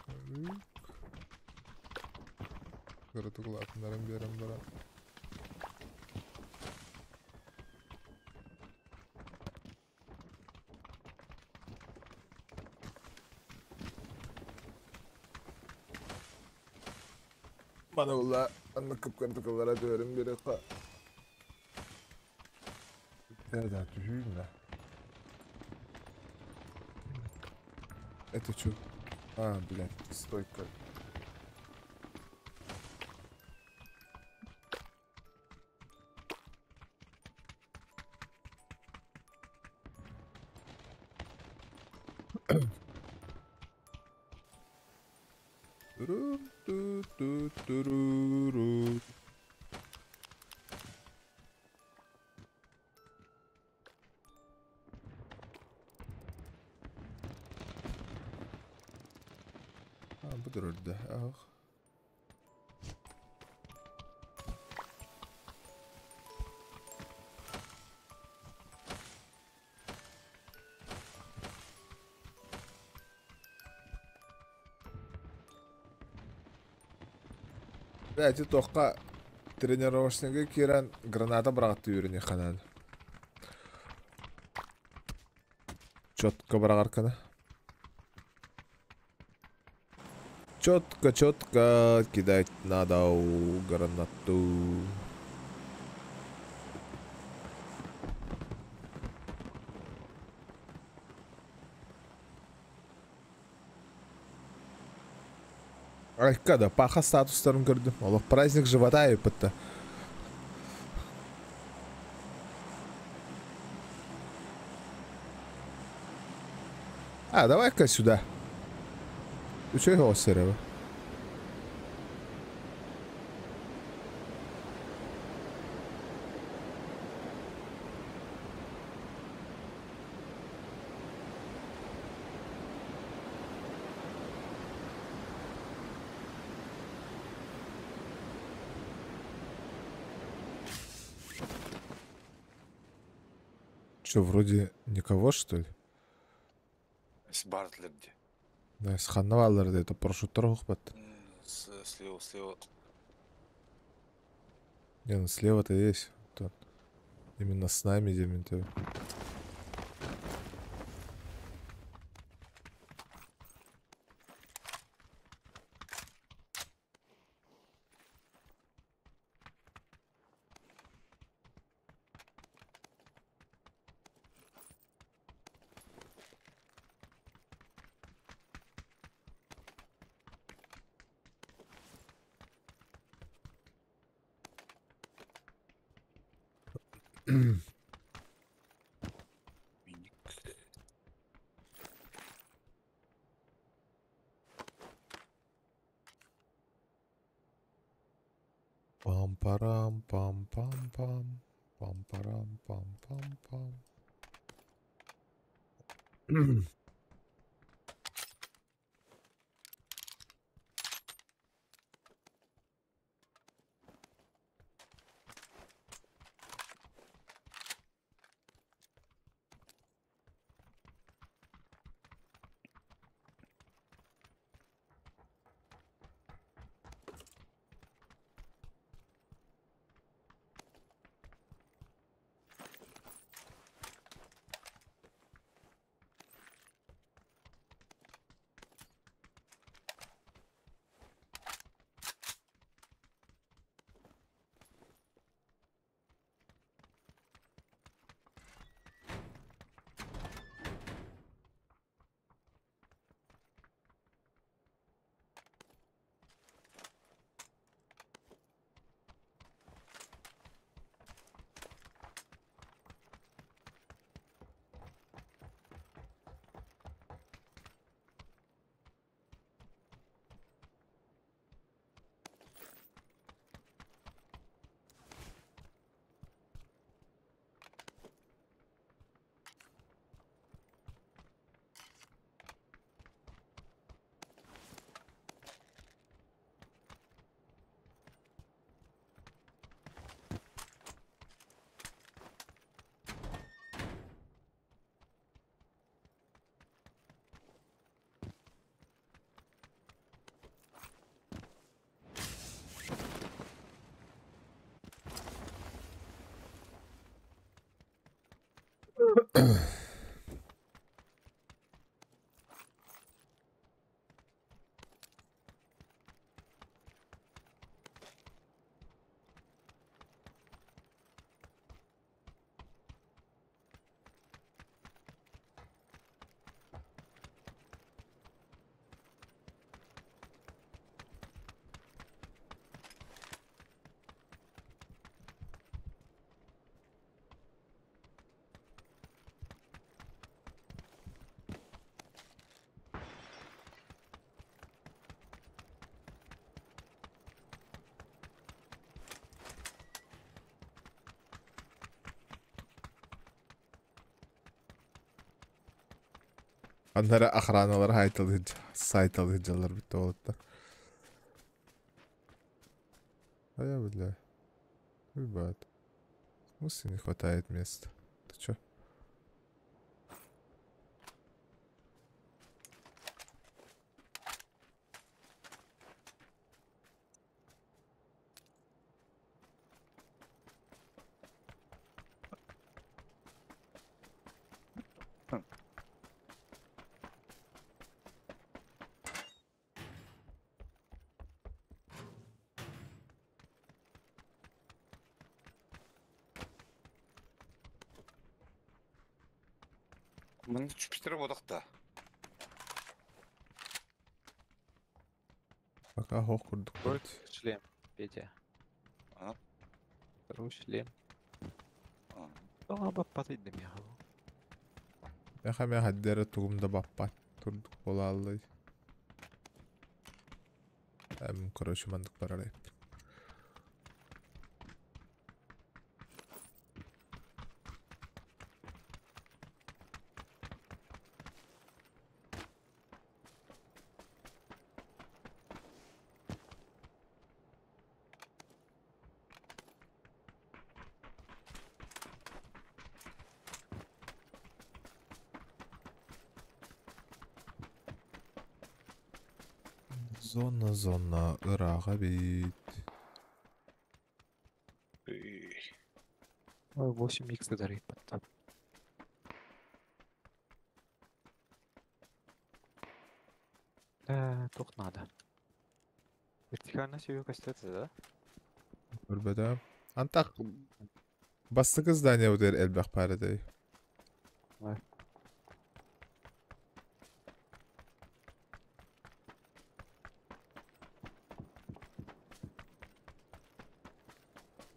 Маны була анна кып-кырдыкылара түһэрин биэриэххэ. Да, түһүүн да. Это чё? А, блядь, стойка. Туру-ту-ту-туру-ру. А, бу турарда. Ах. Бля, ити туохха тренировочныйга киирэн граната быраҕаттыы үөрэниэххэ наада. Четко быраҕар гына. Четко, четко кидать надо гранату. Айка да, паха статустарын көрдүм. Олох праздник живота эппитте. А, давай-ка сюда. Үчүгэй оҕус сереба. Что, вроде никого, что ли? Бардылар дии. Да, ханна бааллар да, это парашюттар оһохпат. Слева, слева. Не, ну слева-то есть. Вот он. Именно с нами, где Миник. Пам-парам, пам-пам-пам. Пам-парам, пам-пам-пам. Аннара охраналар хайталы сайталы дьаллар битте олотта. А я, бля. Ребят. В смысле не хватает места? Ты чё? Мын түспүтэр бодохта. Пока хох курдук Второй бит. шлем, Петя. А? Второй шлем. А. Тоҕо баппат ыйдым я. Яха мен хаддера тугум да баппат турдук болаллай. Эм, короче, мандык барар. Зона, зона, ырага бит. Ой, 8 икс дарит потом. Да, тух надо. Вертикально себе костеться, да? Көрбөдө. Антак бастыкы здание удер элбэх парадай. Ой.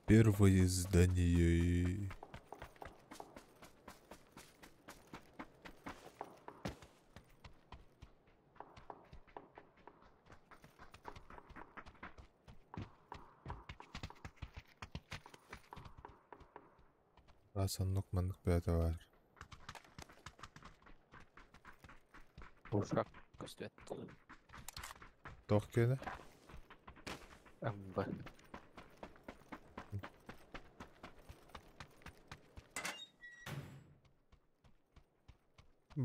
Первое здание. Расаннук маннык бэйэтэ бар. Пушка костет. Туох киэнэ? МВ.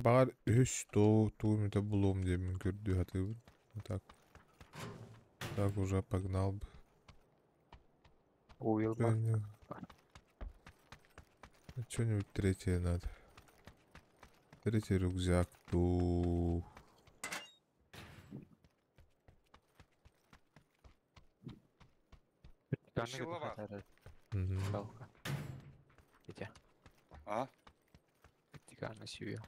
Баҕар үһүс туу туу мүтэ булуом диэммин көрдүү сатыыбын. Так. Так уже погнал бы. Уилма. Что-нибудь третье надо. Третий рюкзак ту. Вертикально Сила бар. где-то Мгм. Палка. Петя, А? вертикально сюя.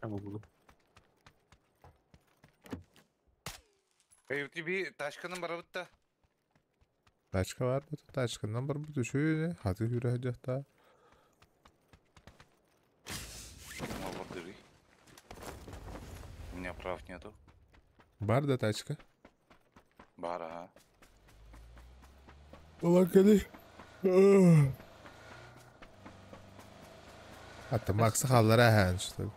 Прямо в углу. Эй, тебе тачканын барабытта. Тачка бар бу тачканан бар бу түшүнэ хаты хүрэ дьахта. Молодыры. У меня прав нету. Бар да тачка. Бар, ага. Улакали. Hatta Max'ı hallara hän что.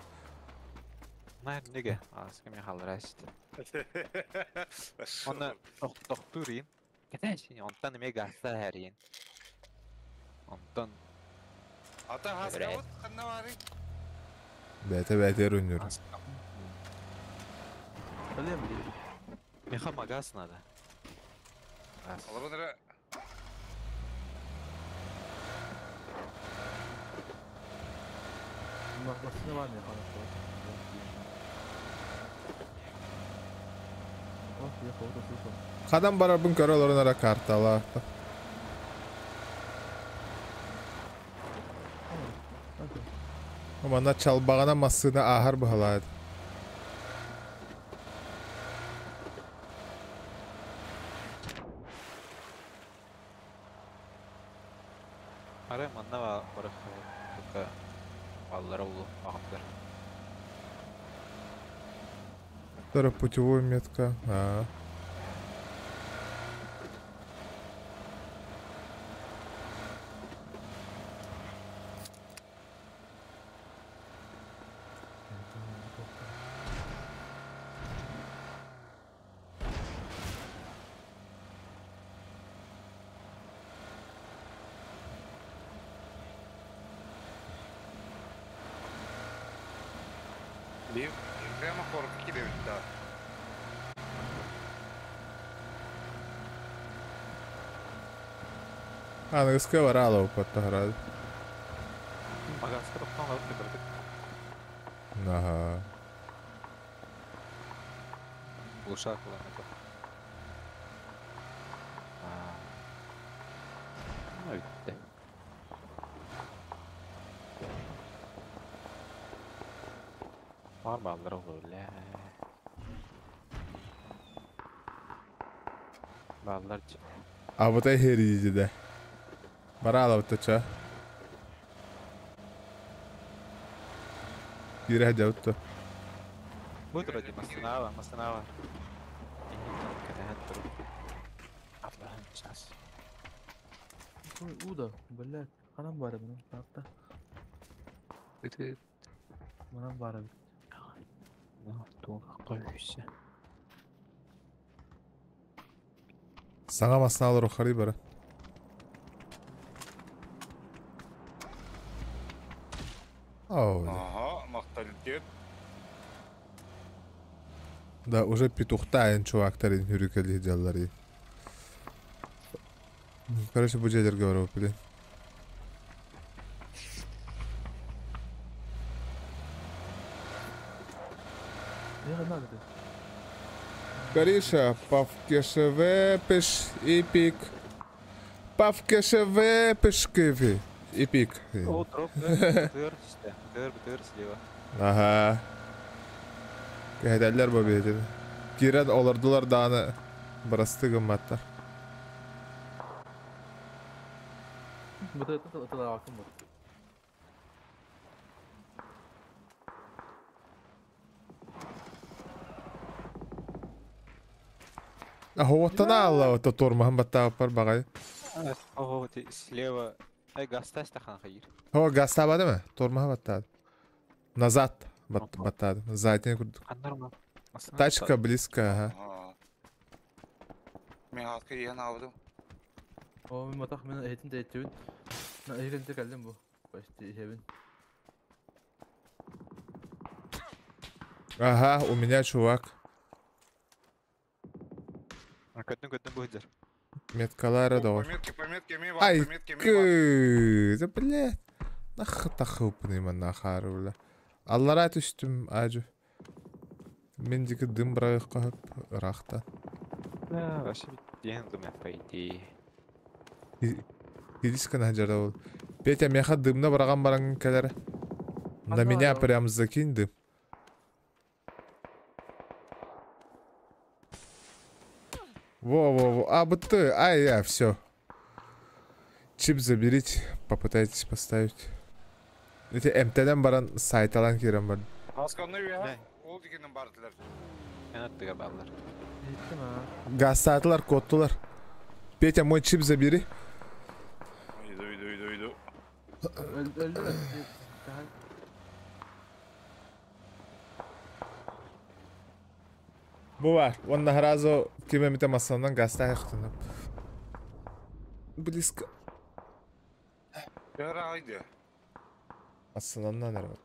Нар неге? А, с кем я халраст. Онна тохтурин. Кэтэ онтон эмиэ гаста хэрин. Онтон Ата хаскабыт ханна бары? Бәтэ бәтэ өнүр. Блин, блин. Меха магаз надо. Газ. Алабыныра. Машина var mı? Хадан барабын көрө олорон картала. Манна чалбағана массына ахар быһалаат. Ары манна ба барых только баллара улу ағымдар. Вторая путевая метка. А. Bir прямо корка кире да. Аныгыска бараала упаттахарад. Магаска тоқтан алып кытырдык. Ага. Глушак уланыкы. Ну, битте. Бар баллар олу, Баллар А вот и хери да. Бараала бутача. Кире жаутто. Бу тура ди мастанава, мастанава. Атлаһын час. Ой, Уда, блядь. Ханан бары бұның. Тақты. Бити Манан бары. туға қойсы. Саңа масналар охари бара. Оу. Ага, мақталитет. Да, уже петухтайын чувактарын хүрүкели жаллары. Короче, бу жерлерге барып, блин. Не надо ты. Кариша, павкешевепеш ипик. Павкешевепеш киви. Ипик. О, дроп, бтр, бтр, бтр слева. Ага. Кәһәдәлләр бу бит. Кирән олардылар даны барасты гымматтар. Бұты ытыла акын бұл. Ахуаттана алла ото тормаһын баттааппар багай. О, ты слева. Эй, гастас тахан хайыр. Хо гастабады ма? Тормаһы баттады. Назад баттады. Задний курдук. Нормал. Тачка близко, ага. Ага. Мен хатка иен алдым. О, мен матах мен эйтин де этчебин. На эйгенте келдим бу. Почти хебин. Ага, у меня чувак. Көттің көттің бұл жер. Меткалары да бар. Пометки, пометки, ми бар, Ай, пометки, ми бар. кы, блядь. Нахы тахыпны мен нахары, бля. Аллара түстүм, ажы. Мен дикі дым бырайық қойып, ырақта. Да, вообще ден думаю, по идее. Киришка на жара ол. Петя, меха дымна бараган барангын келер. На меня прям закинь дым. Во-во-во. А, быты. Ай, я, все. Чип заберите, попытайтесь поставить. Эти МТД баран сайталан кирем бар. Хасканы Да. ол дегеннен бардылар. Мен аттыга баллар. Еттим ha. Газ саатылар, коттулар. Петя, мой чип забери. Иду, иду, иду, иду. Öldü mü? Daha Бу бар. Онна сразу киме мите масанан газта яктынып. Близко. Яра айды. Масананнан әрі.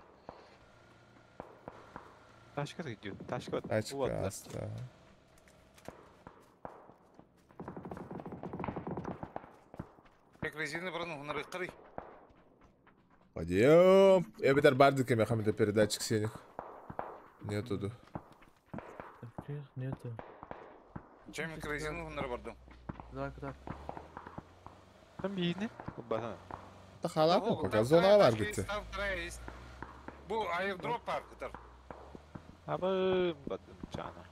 Тачка идет, тачка. Тачка аста. Тек резина бұрын хунары қырый. Подъем. Я битер бардык эме хамида передатчик сених. Нету. Таких нету. Чем резину хунары бардым. Давай так. Там бейні. Баха. Та халапу, пока зона бар битти. Там вторая есть. Бу аирдроп бар кытар. Абы бадым чана.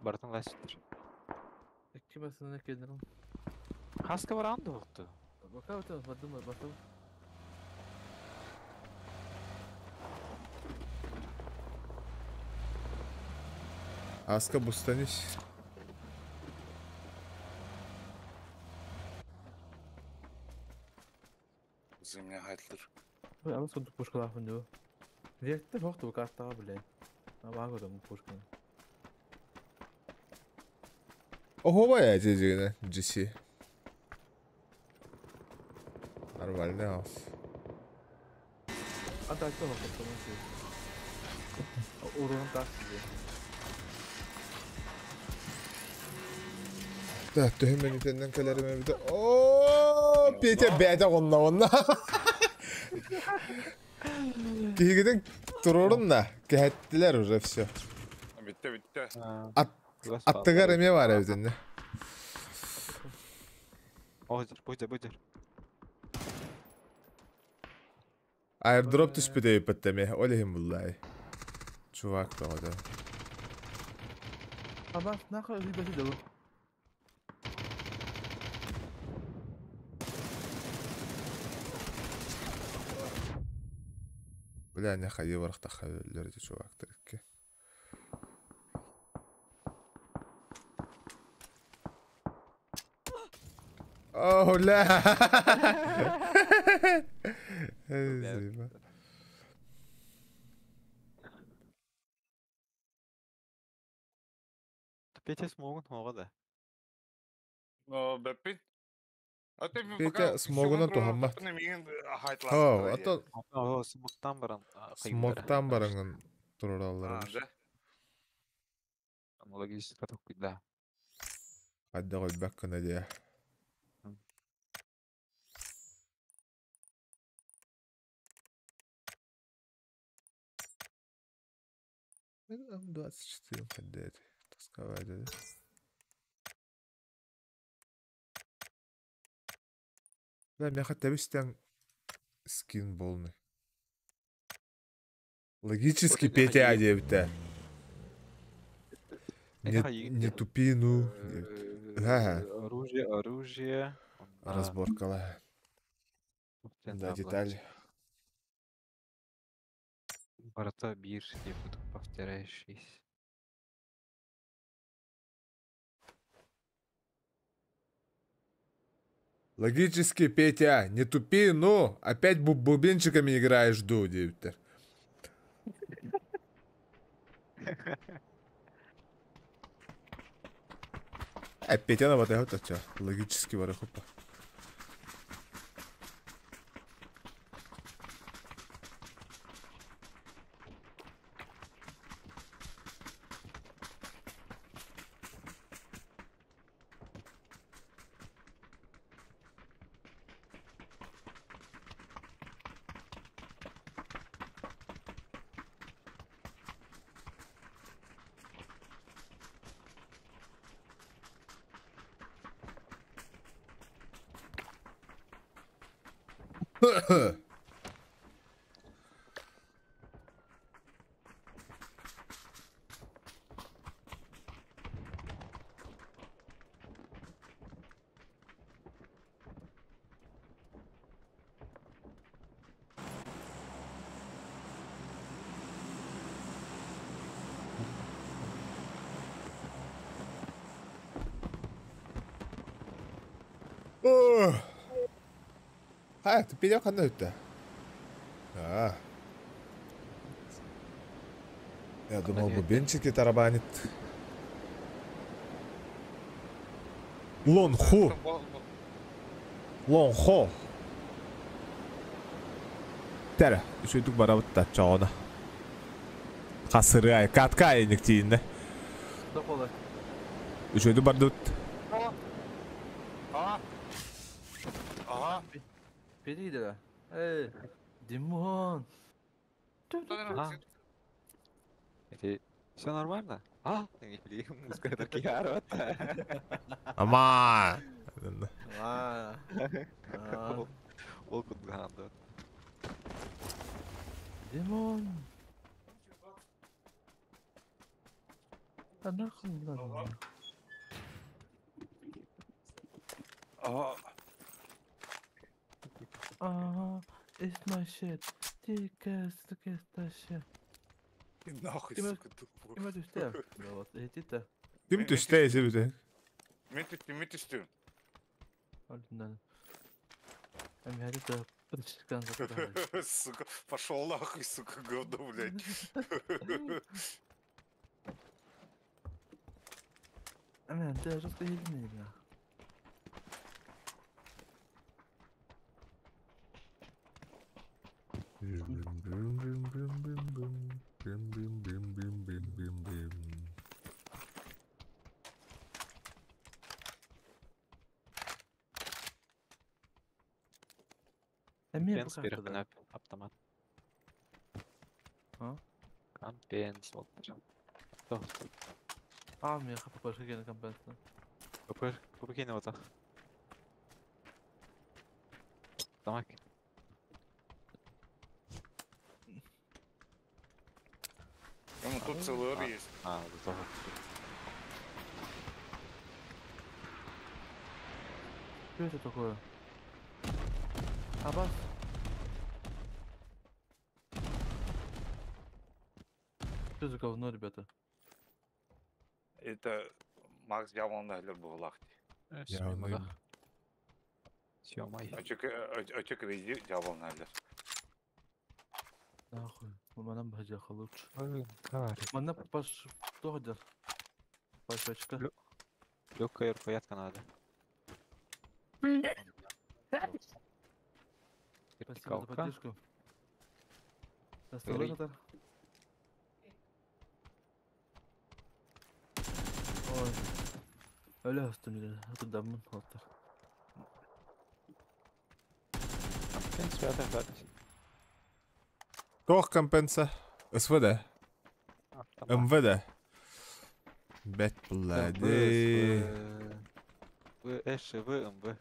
Бартын ластыр. İki basını келдим. Хаска бар анды болду. Пока вот подумай, потом. Аска бустанись. Земля хайтлыр. Ама сундук пушкалаах дуу. Вектор хохту картаға блин. Абаа көрөм пушканы. Ого, я дедигine GC. Нормальный хаус. А так то хохту. Урон так себе. Да, төһүмэн итеннен кэлэрим эбитэ. Оо, Петя бэйэтэ онна онна. Киһигитин турурун да, кэһэттилэр уже все. Битте, битте. Аттыгар эме бар эбитинне. Божер, божер, божер. Airdrop түспүтэ эппэттеме, ол иһин буллай. Чувак тоҕото. Аба, нахуй бэси дуу. Бля, не хайы барахтаха өллөр чувак тырыкки. О, ля! Петя смогун хоға да. О, бэппин. Петя смогунан тухаммат. О, ато О, смоктан баран. смоктан бараңын турураллар. Логистика такой, да. Хадда койбак кына дия. М24 хадда тасковать да. Да, мен хотя бы скин полный. Логически Петя одевта. Не тупи, ну. Оружие, оружие. Разборкала. Да, детали. Барата бир, повторяющийся. Логически, Петя, не тупи, ну, опять бубенчиками играешь, ду, девтер. А Петя на вот это что? Логически варахупа. А, ты пидел ханна. А. Я думал, бубенчики тарабанит. Лонху. Лонхо. Тәрі, үшөйдік барабыт та чоғына. Қасыры ай, катка айнық тиінді. Үшөйдік барды ұт. Ага. Петя Эй, Димон. Все нормально? А, Ама. Ол кудганды. Димон. А нахуй надо. А. Ага, it's my shit. Тикес, тикес, shit. Нахуй, сука, тупо. Ким түстэ? Вот, эти-то. Ким түстэ эси бүтэ? Мен түстүм, мен түстүм. Альтынан. Сука, пошел нахуй, сука, говно, блядь. Мен, ты жестко единый, бля. Эмиэ Компенс берехпин автомат. А? Компенс вот. А, миэхэ ППшка киэнэ компенсна. ПП ПП киэнэ отах. Тамак. Ну тут ЦЛР есть. А, готово. Что это такое? Абас. Что за говно, ребята? Это Макс Дьявол буоллахти. Явный. Съемай. А чё крейзи дьявол налер? Нахуй. Манан баһдьаха лучше. Манна паш... Тоҕо Пашочка. Легкая рукоятка надо. Спасибо за поддержку. Горит. Ой. Öyle üstümde. Hatırlamın hatır. Компенс пятый Туох компенса? СВД. МВД. Бэт булла ди. В, С, В, МВ.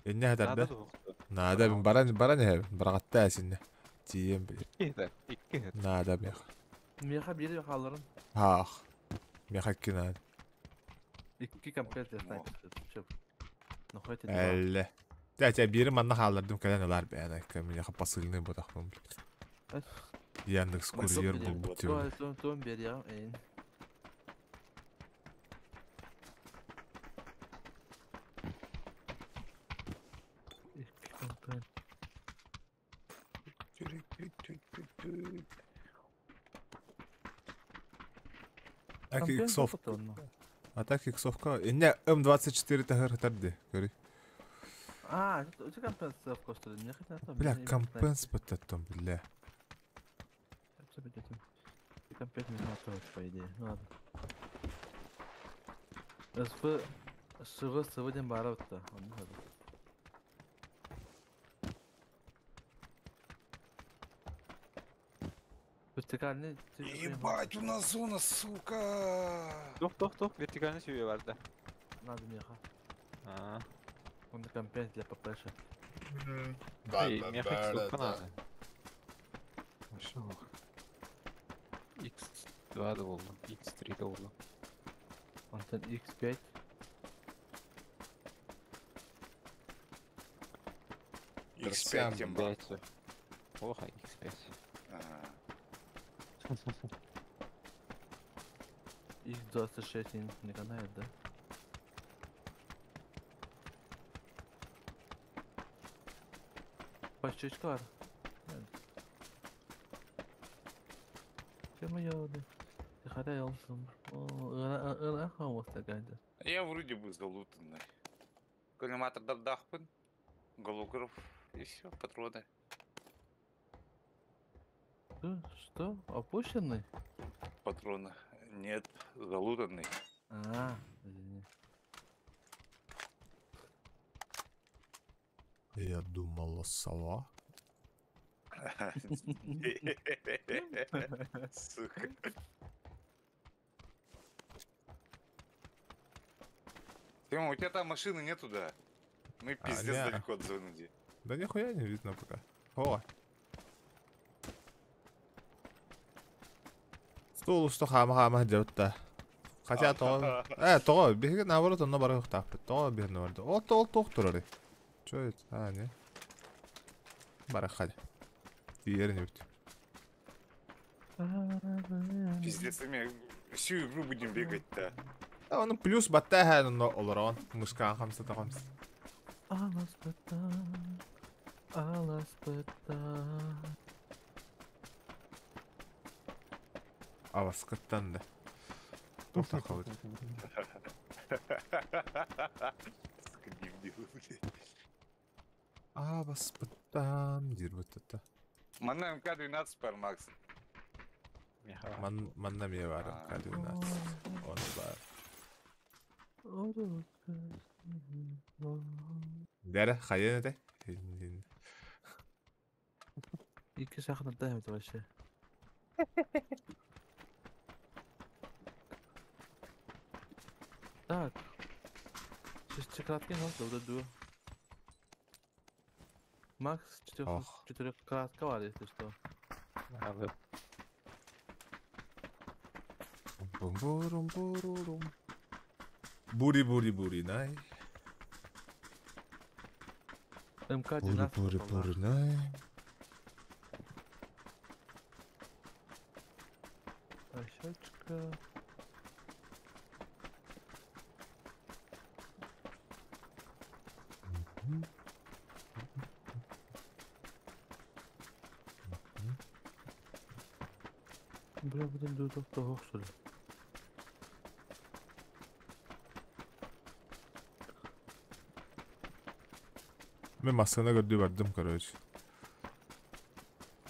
Инне хатарда. Надо баран баран хэ барагатта синне. Тием били. Икки. Надо мех. Меха бири халарын. Хах. Меха кинад. Икки компенс снайпер. Ну хоть Элле. Тя тя бири манна халардым кэлэн ылар бэна. Меха посыльный ботахпын. Яндекс курьер был бу. Том бери эйн. Так иксовка. А так иксовка. Инне М24 тахар хатарды. Көрү. А, это компенсовка, что ли? Бля, компенс потом, бля. Компенс не надо, по идее. Ну ладно. СП ШВ СВ бара бытта. Вертикальный... Ебать, у нас зона, сука! Тох, тох, тох, вертикальный сүйе бар да. Надо меха. А. Он компенс для ППшек. Да, меха иксовка надо. Хорошо. X2 доллар, X3 доллар. Антон X5. X5 тем бар. Плохо, X5. X26 не канает, да? Пащечка var. Я вроде бы залутанный. Коллиматор дардахпын, голограф и все, патроны. Что? Опущенный? Патроны. Нет, залутанный. А, извини. Я думала, сова. Сука. Тима, у тебя там машины нету, да? Мы пиздец далеко от зоны. Да нихуя не видно пока. О! Стол что хама-хама делать-то. Хотя то... то, беги наоборот, он наоборот так. То, беги наоборот. О, то, то, то, Чё это? А, не. Барахали. Диерин өт. Пиздец, мы всю игру будем бегать-то. А он плюс баттаха но олорон. Мушкан хамса тахамс. Аласпыта, аласпыта. Аваскыттан да. Тоқта қалды. Сука, дебил, блядь. Аваспыттан дирбытта. Манна МК-12 пар, Макс. Ман манна ме бар МК-12. Оны бар. Дәрі, хайын эте. Икки сахнарда это вообще. Так. Шестикратный нос, да, ду. Макс Ох. четырехкратка бар, если что. Бум-бурум-бурурум. Бури-бури-бури най. МК-12. Бури-бури-бури най. Щечка. Бля, будем до того, что ли? Мен масканы көрдүү бардым, короче.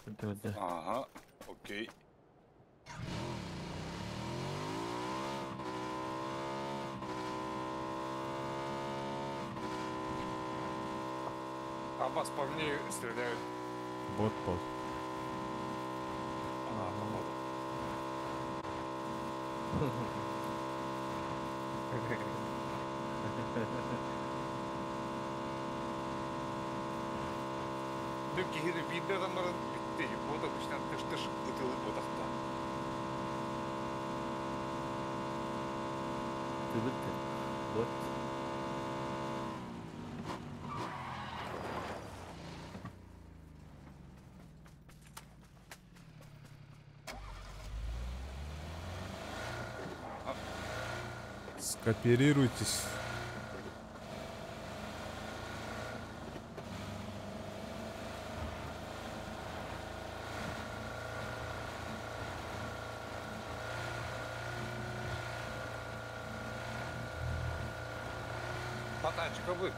Да. Ага, окей. Аббас, по мне стреляют. Бот пол. А, походу. Дүк кихири бидде адамдарын битти. Бота күчтен тыш-тыш ытылып ботақта. Ты бітті. Вот. Скооперируйтесь. Патачка вы.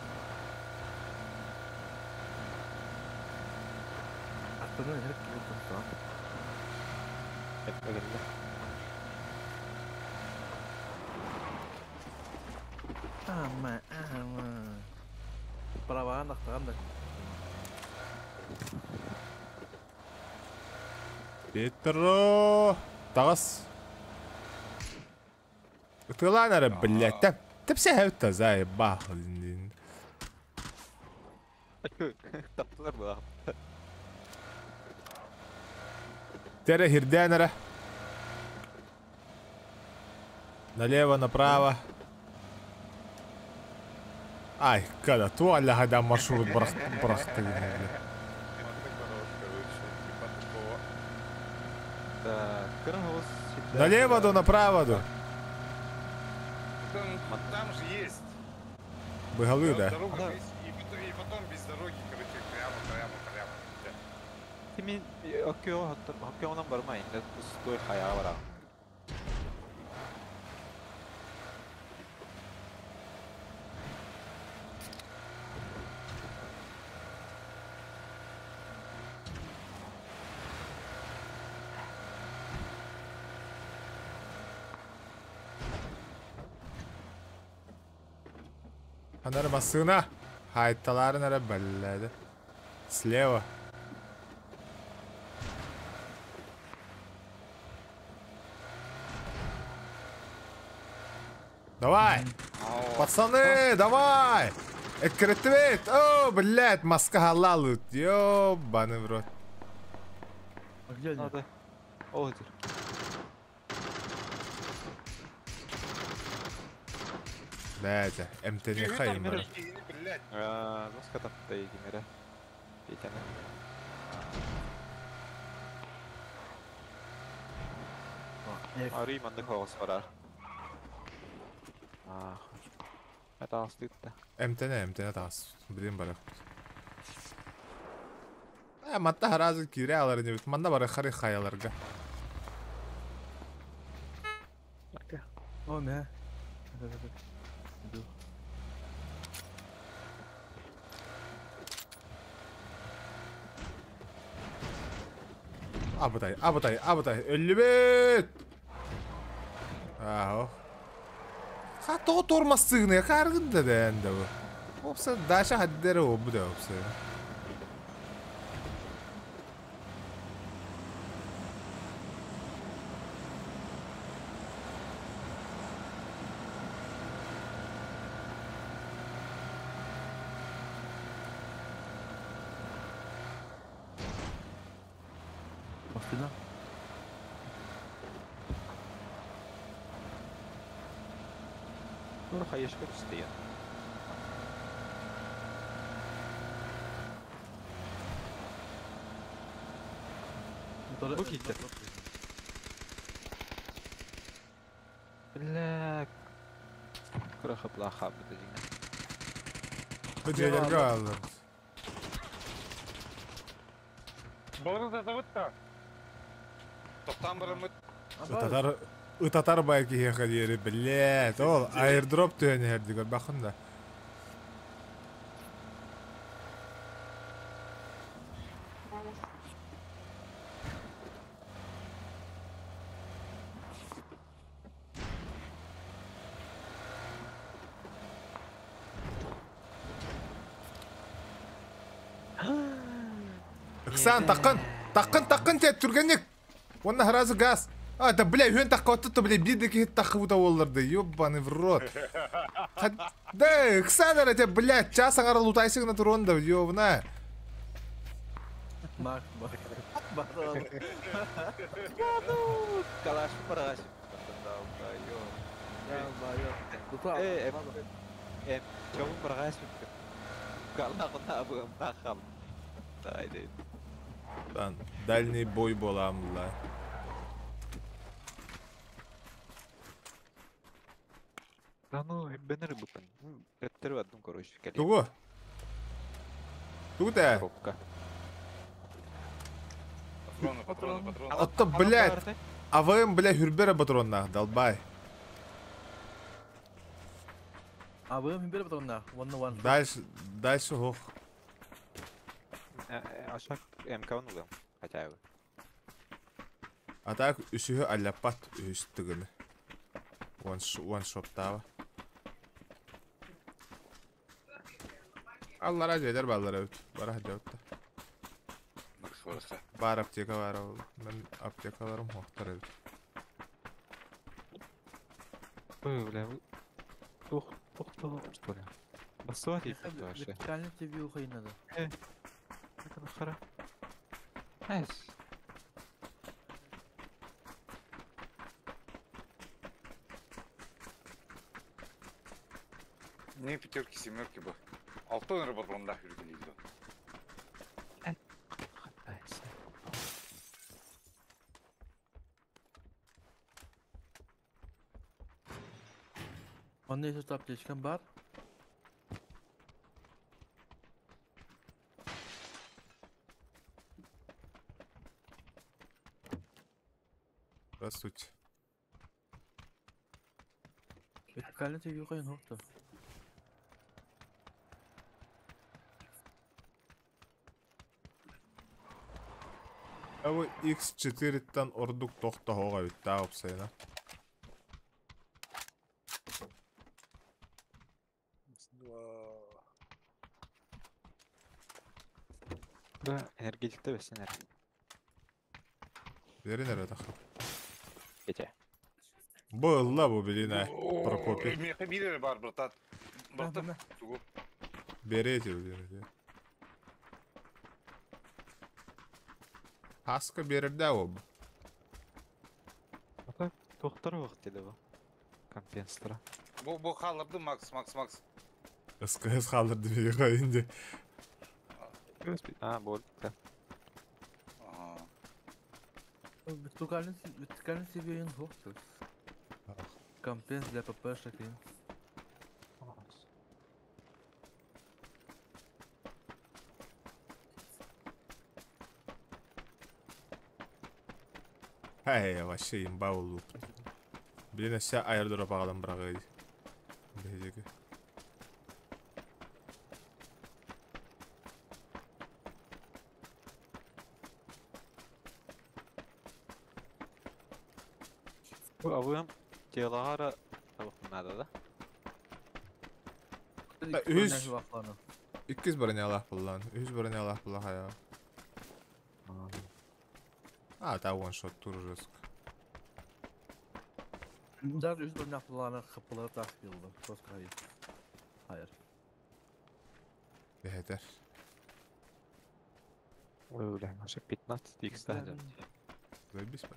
Аттаны эрек келген там. Ама, ама. Праваған ақтаған да. Петро! Тағас. Ытылан ары, блядь. Тәп, тәпсе хәүтті, заебал. Таптылар була. Тере хирден ары. Налево, направо. Ай, когда туалля хада маршрут брахты. Налево до, направо до. Там же есть. Быгалы, да. Дорога есть, и потом без дороги, короче, прямо, прямо, прямо. Кимин океонан барма инде пустой хая бара. Анара масына. Хайталарын ара бәлләді. Слева. Давай! Пацаны, давай! Эккретвет! О, блядь, маска халалут. Ёбаный в рот. А где они? Надо. О, теперь. Блядь, МТ не хайм. Блядь. Маска тапты гимере. Петяны. Арый маннык хоҕус барар. Атаҕастыытта. Эмтэнэ, эмтэнэ таас. Билин барах. Матта харазы кире алар инебит. Манна бары хары хаяларга. О, мэ. Абытай, абытай, абытай. Өллүбүт! Ааho. Ха тоҕо тормастыгына каргын да дэн да бу. Опса даша хаддere обу да опса. Машина. Тур хайышка түстейін. Бу киттер. Бля. Кыра хапла хап бит дигән. Бу жерлерге алыр. Балыры да заводта. Тоқтан барымыт. Ытатар ытатар байки хехадиери, блядь. Ол аирдроп түйені хердигер бақын да. Ыксан тақын, тақын, тақын те түргенек. Онна харазы газ. А, да, бля, хүн таққа отту, бля, бидеки хит тақы бута олларды. Ёбаный в рот. Да, ыксан ара те, бля, час аңара лутайсың на туронда, ёбна. Мак, мак. Барон. Калаш параш. Э, э, чоң параш. Кала кына бу тахам. Тайды. Дан, дальний бой боламла. Да ну, бенер бупен. Өттер баттым, короче, кэлиэн. Тугу? Тугу тэ? Коробка. Патроны, патроны, патроны. Отто, блядь, АВМ, бля, хүрбере патроннах, долбай. АВМ хүрбере патроннах, one на one. Дальше, дальше, ох. Ашак МК-ны улам, хотя бы. А так, үсүһү аллаппат үһүс тыгыны. One shot-тава. Аллара жедер баллара өт. Бара хадя өттө. Бар аптека бар ол. Мен аптекаларым хоқтар өт. Ой, бля, тух, тух, тух, что ли? Басуат еппет вообще. Вертикально тебе уходить надо. Это нахера? Найс. Не пятерки, семерки бы. Алтын патронда хүргелейді. Онда еще аптечкам бар. Здравствуйте. Вертикально тебе уходить надо. А вы X4-тан ордук тохта хоға бітті опсайна. Да, энергетикте бесенер. Берин әрі тақы. Кете. Бұл бу билина Прокопий. Меха бире бар, братан. Братан, тугу. Берете билина. Хаска берерде ол. Ата тоқтар вақыт деді бұл. Компенсатора. Бу қалырды Макс, Макс, Макс. СКС қалдырды мега енді. А, болды. Вертикальный себе инфоксус. Компенс для ППшек и... Эй, вообще имба улуп. Блин, вся аэродроп ағалан бұрағы. Бәйдегі. Абыым телағара табықпынады да. Үз. 200 броня алах буллан. 100 броня алах булла хая. А, та one shot тур жестко. Даже 100 броня булланы хыпылары так bildi. Просто hayır. Hayır. Бәһәтер. Ой, бля, наша 15 х стадия. Заебись ба.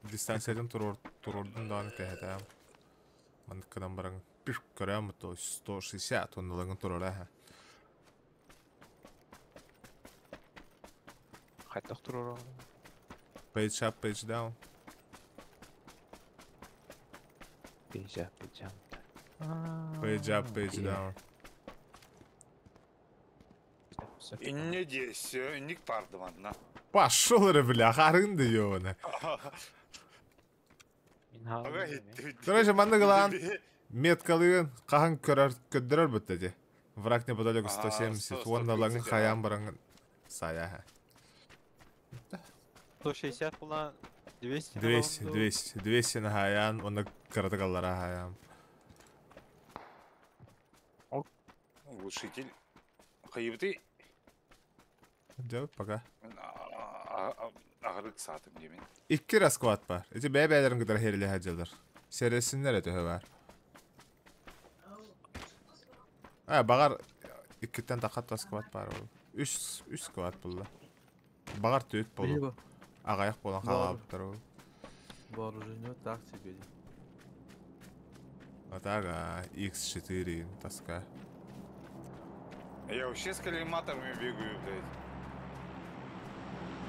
Дистанциядан турордун дааны кәһәтәм. Мандыккадан баран пиш көрәм то 160 онналыгын турора ха. Хайтақ турор. Page up, page down. Page up, page down. Page up, page down. Инне десе, инник барды манна. Пошел, бля, харынды ёбана. Короче, манны гылан меткалыгын кахан көрөр көддөрөр бүттеди. Враг неподалеку 170. Онналыгын хаян баран сая. 160 була 200. 200, 200, 200 на хаян, онна каратагаллара хаян. Глушитель. Хайыбыты. Делать пока. Ағырык сатым демен. Икки расклад бар. Эти бәй-бәйлерин кытар хериле хаҗалар. Сересиннер өтөһө бар. А, багар иккиттен тақат расклад бар ол. Үш, үш склад булла. Багар төт болу. Ағаяқ болан қалабыптар ол. Вооружение так себе. А так, а, X4 тоска. Я вообще с коллиматорами бегаю, блядь.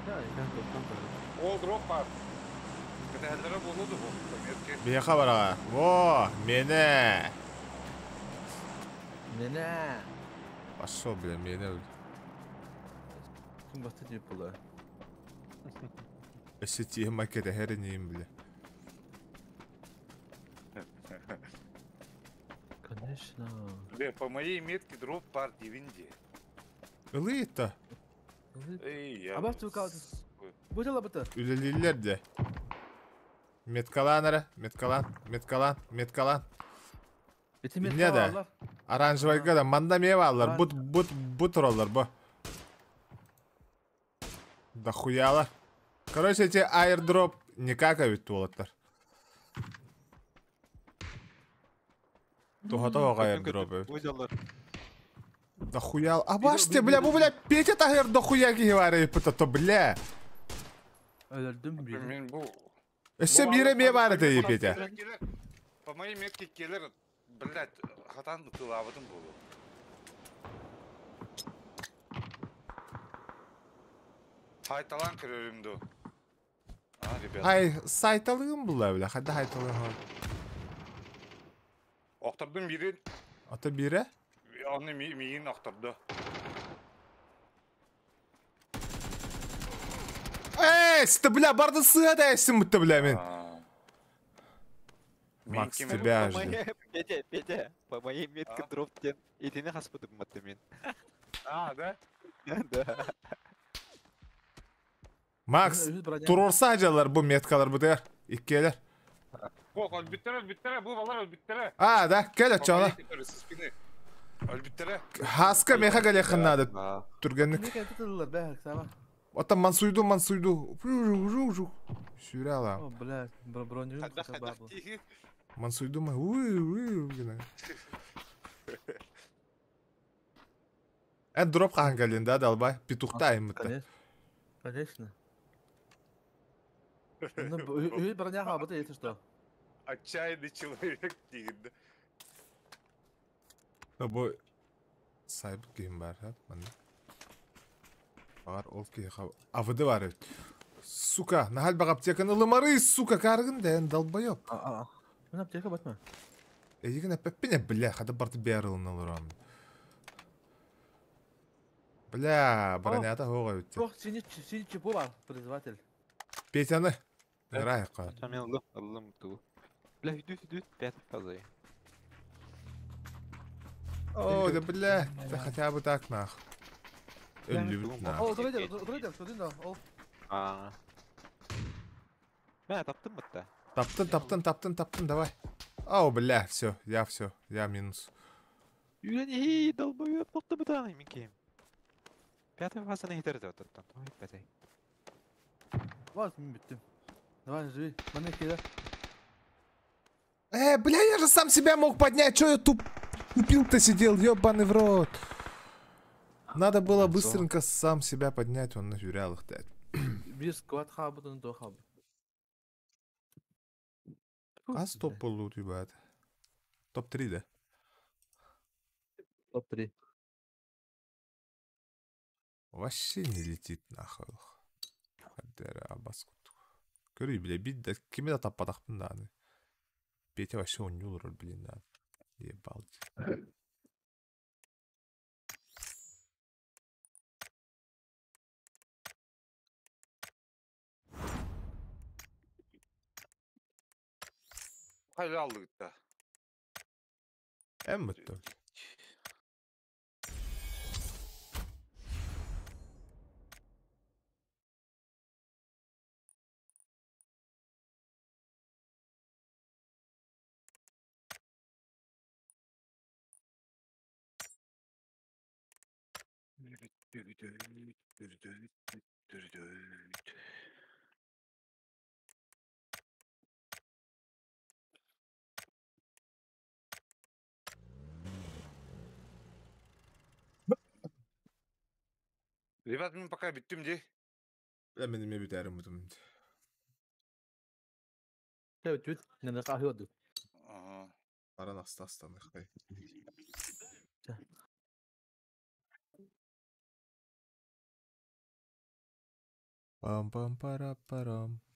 Да, я О, дроп бар. Каталары болуду бу, пометки. Бияқа бараға. Во, мені. Мене. Пошел, бля, мені. Ким басты деп була. Өсі тиім макеті хәрінейім, бля. Конечно. Бля, по моей метке дроп бар дивинде. Ылы-то. Эй, я... А бас тука. Бу быты. Үлелилер де. Меткалан ара, меткалан, меткалан, меткалан. Эти Не да. Оранжевый гада, манда мевалар, бут, бут, бут роллар, бу. Да хуяла. Короче, эти airdrop никак ведь туалеттар. Тухата airdrop. Да хуял. А баште, бля, бу, бля, Петя тахер до хуя гивары, то, бля. Өлдüm bir. Мен бу... Өссө бире ме бар еді, Петя. По моей метке келер, блядь, хатан тылабытым болу. Хайталан кірерімді. А, ребята. Ай, сайталыгым була, бля, хада хайталыгым. Оқтырдым бири, Ата бире? аны миин оқтырды. Эй, сті, бля, барды сыға әсін бұтты, бля, мен. Макс, тебя жду. Петя, Петя, по моей метке дроп тен. Итини хаспыдым маты мен. А, да? Да. Макс, турорса жалар бу меткалар бу дер. Иккелер. Ох, өлбүттері, өлбүттері, бу балар өлбүттері. А, да, кел чала. Өлбүттері. Хаска меха галехын надо. Түргенлик. Не кетилер бә, сама. Ота мансуйду, мансуйду. Жу, жу. Сүрә ала. О, бля, броню. Мансуйду ма. Уй, уй, гына. Ә дроп хахан гален да далбай. Петухта аймытта. Конечно. Ну, броня хабыта, если что. Отчаянный человек дегенде. Бу сайб кийим бар, ха? Манда. Бар, ол ки ха. АВД бар бит. Сука, нахаль аптеканы ылымары, сука, каргын дэн, долбоёб. А, Мен аптека батма. Эйигин эппэппин бля, хада барты бәрылын алырам. Бля, бронята хоға өтті. Жоқ, синий синий чипу бар, призыватель. Петяны. Райқа. Мен ыллым, ыллым ту. Бля, үдүт, үдүт, пять фазы. О, да бля, да хотя бы так нах. Өллүбүт нах. О, отыра отыра да, ол. А. Мә, таптым бітті. Таптын, таптын, таптын, таптын, давай. О, бля, все, я все, я минус. Үйрен, ей, долбоёб, тоқты бітаны, мен кем. Пятый фазаны итерді оттан. Ой, бәтей. Вас, мен біттім. Давай, живи. Міне келе. Бля, я же сам себя мог поднять, чё я тупил-то сидел, ёбаный в рот. Надо было быстренько сам себя поднять, он нахюрял их, дядь. Bir сквад хабы, то хабы. А стоп полу, ребят. Топ-3, да? Топ-3. Вообще не летит нахуй. Хадера абас Көрүй, бля, бит да кими да таппатахпын да. Петя вообще ойнул роль, блин, да. Ебал. Hayır aldık da. Эм бітті. Ребят, мен пока биттим де. Бля, мен неме бүтәрім бұтым. Evet, бүт. Не қахıyordu. Ага. Баран аста астан қай. Пам пам пара парам.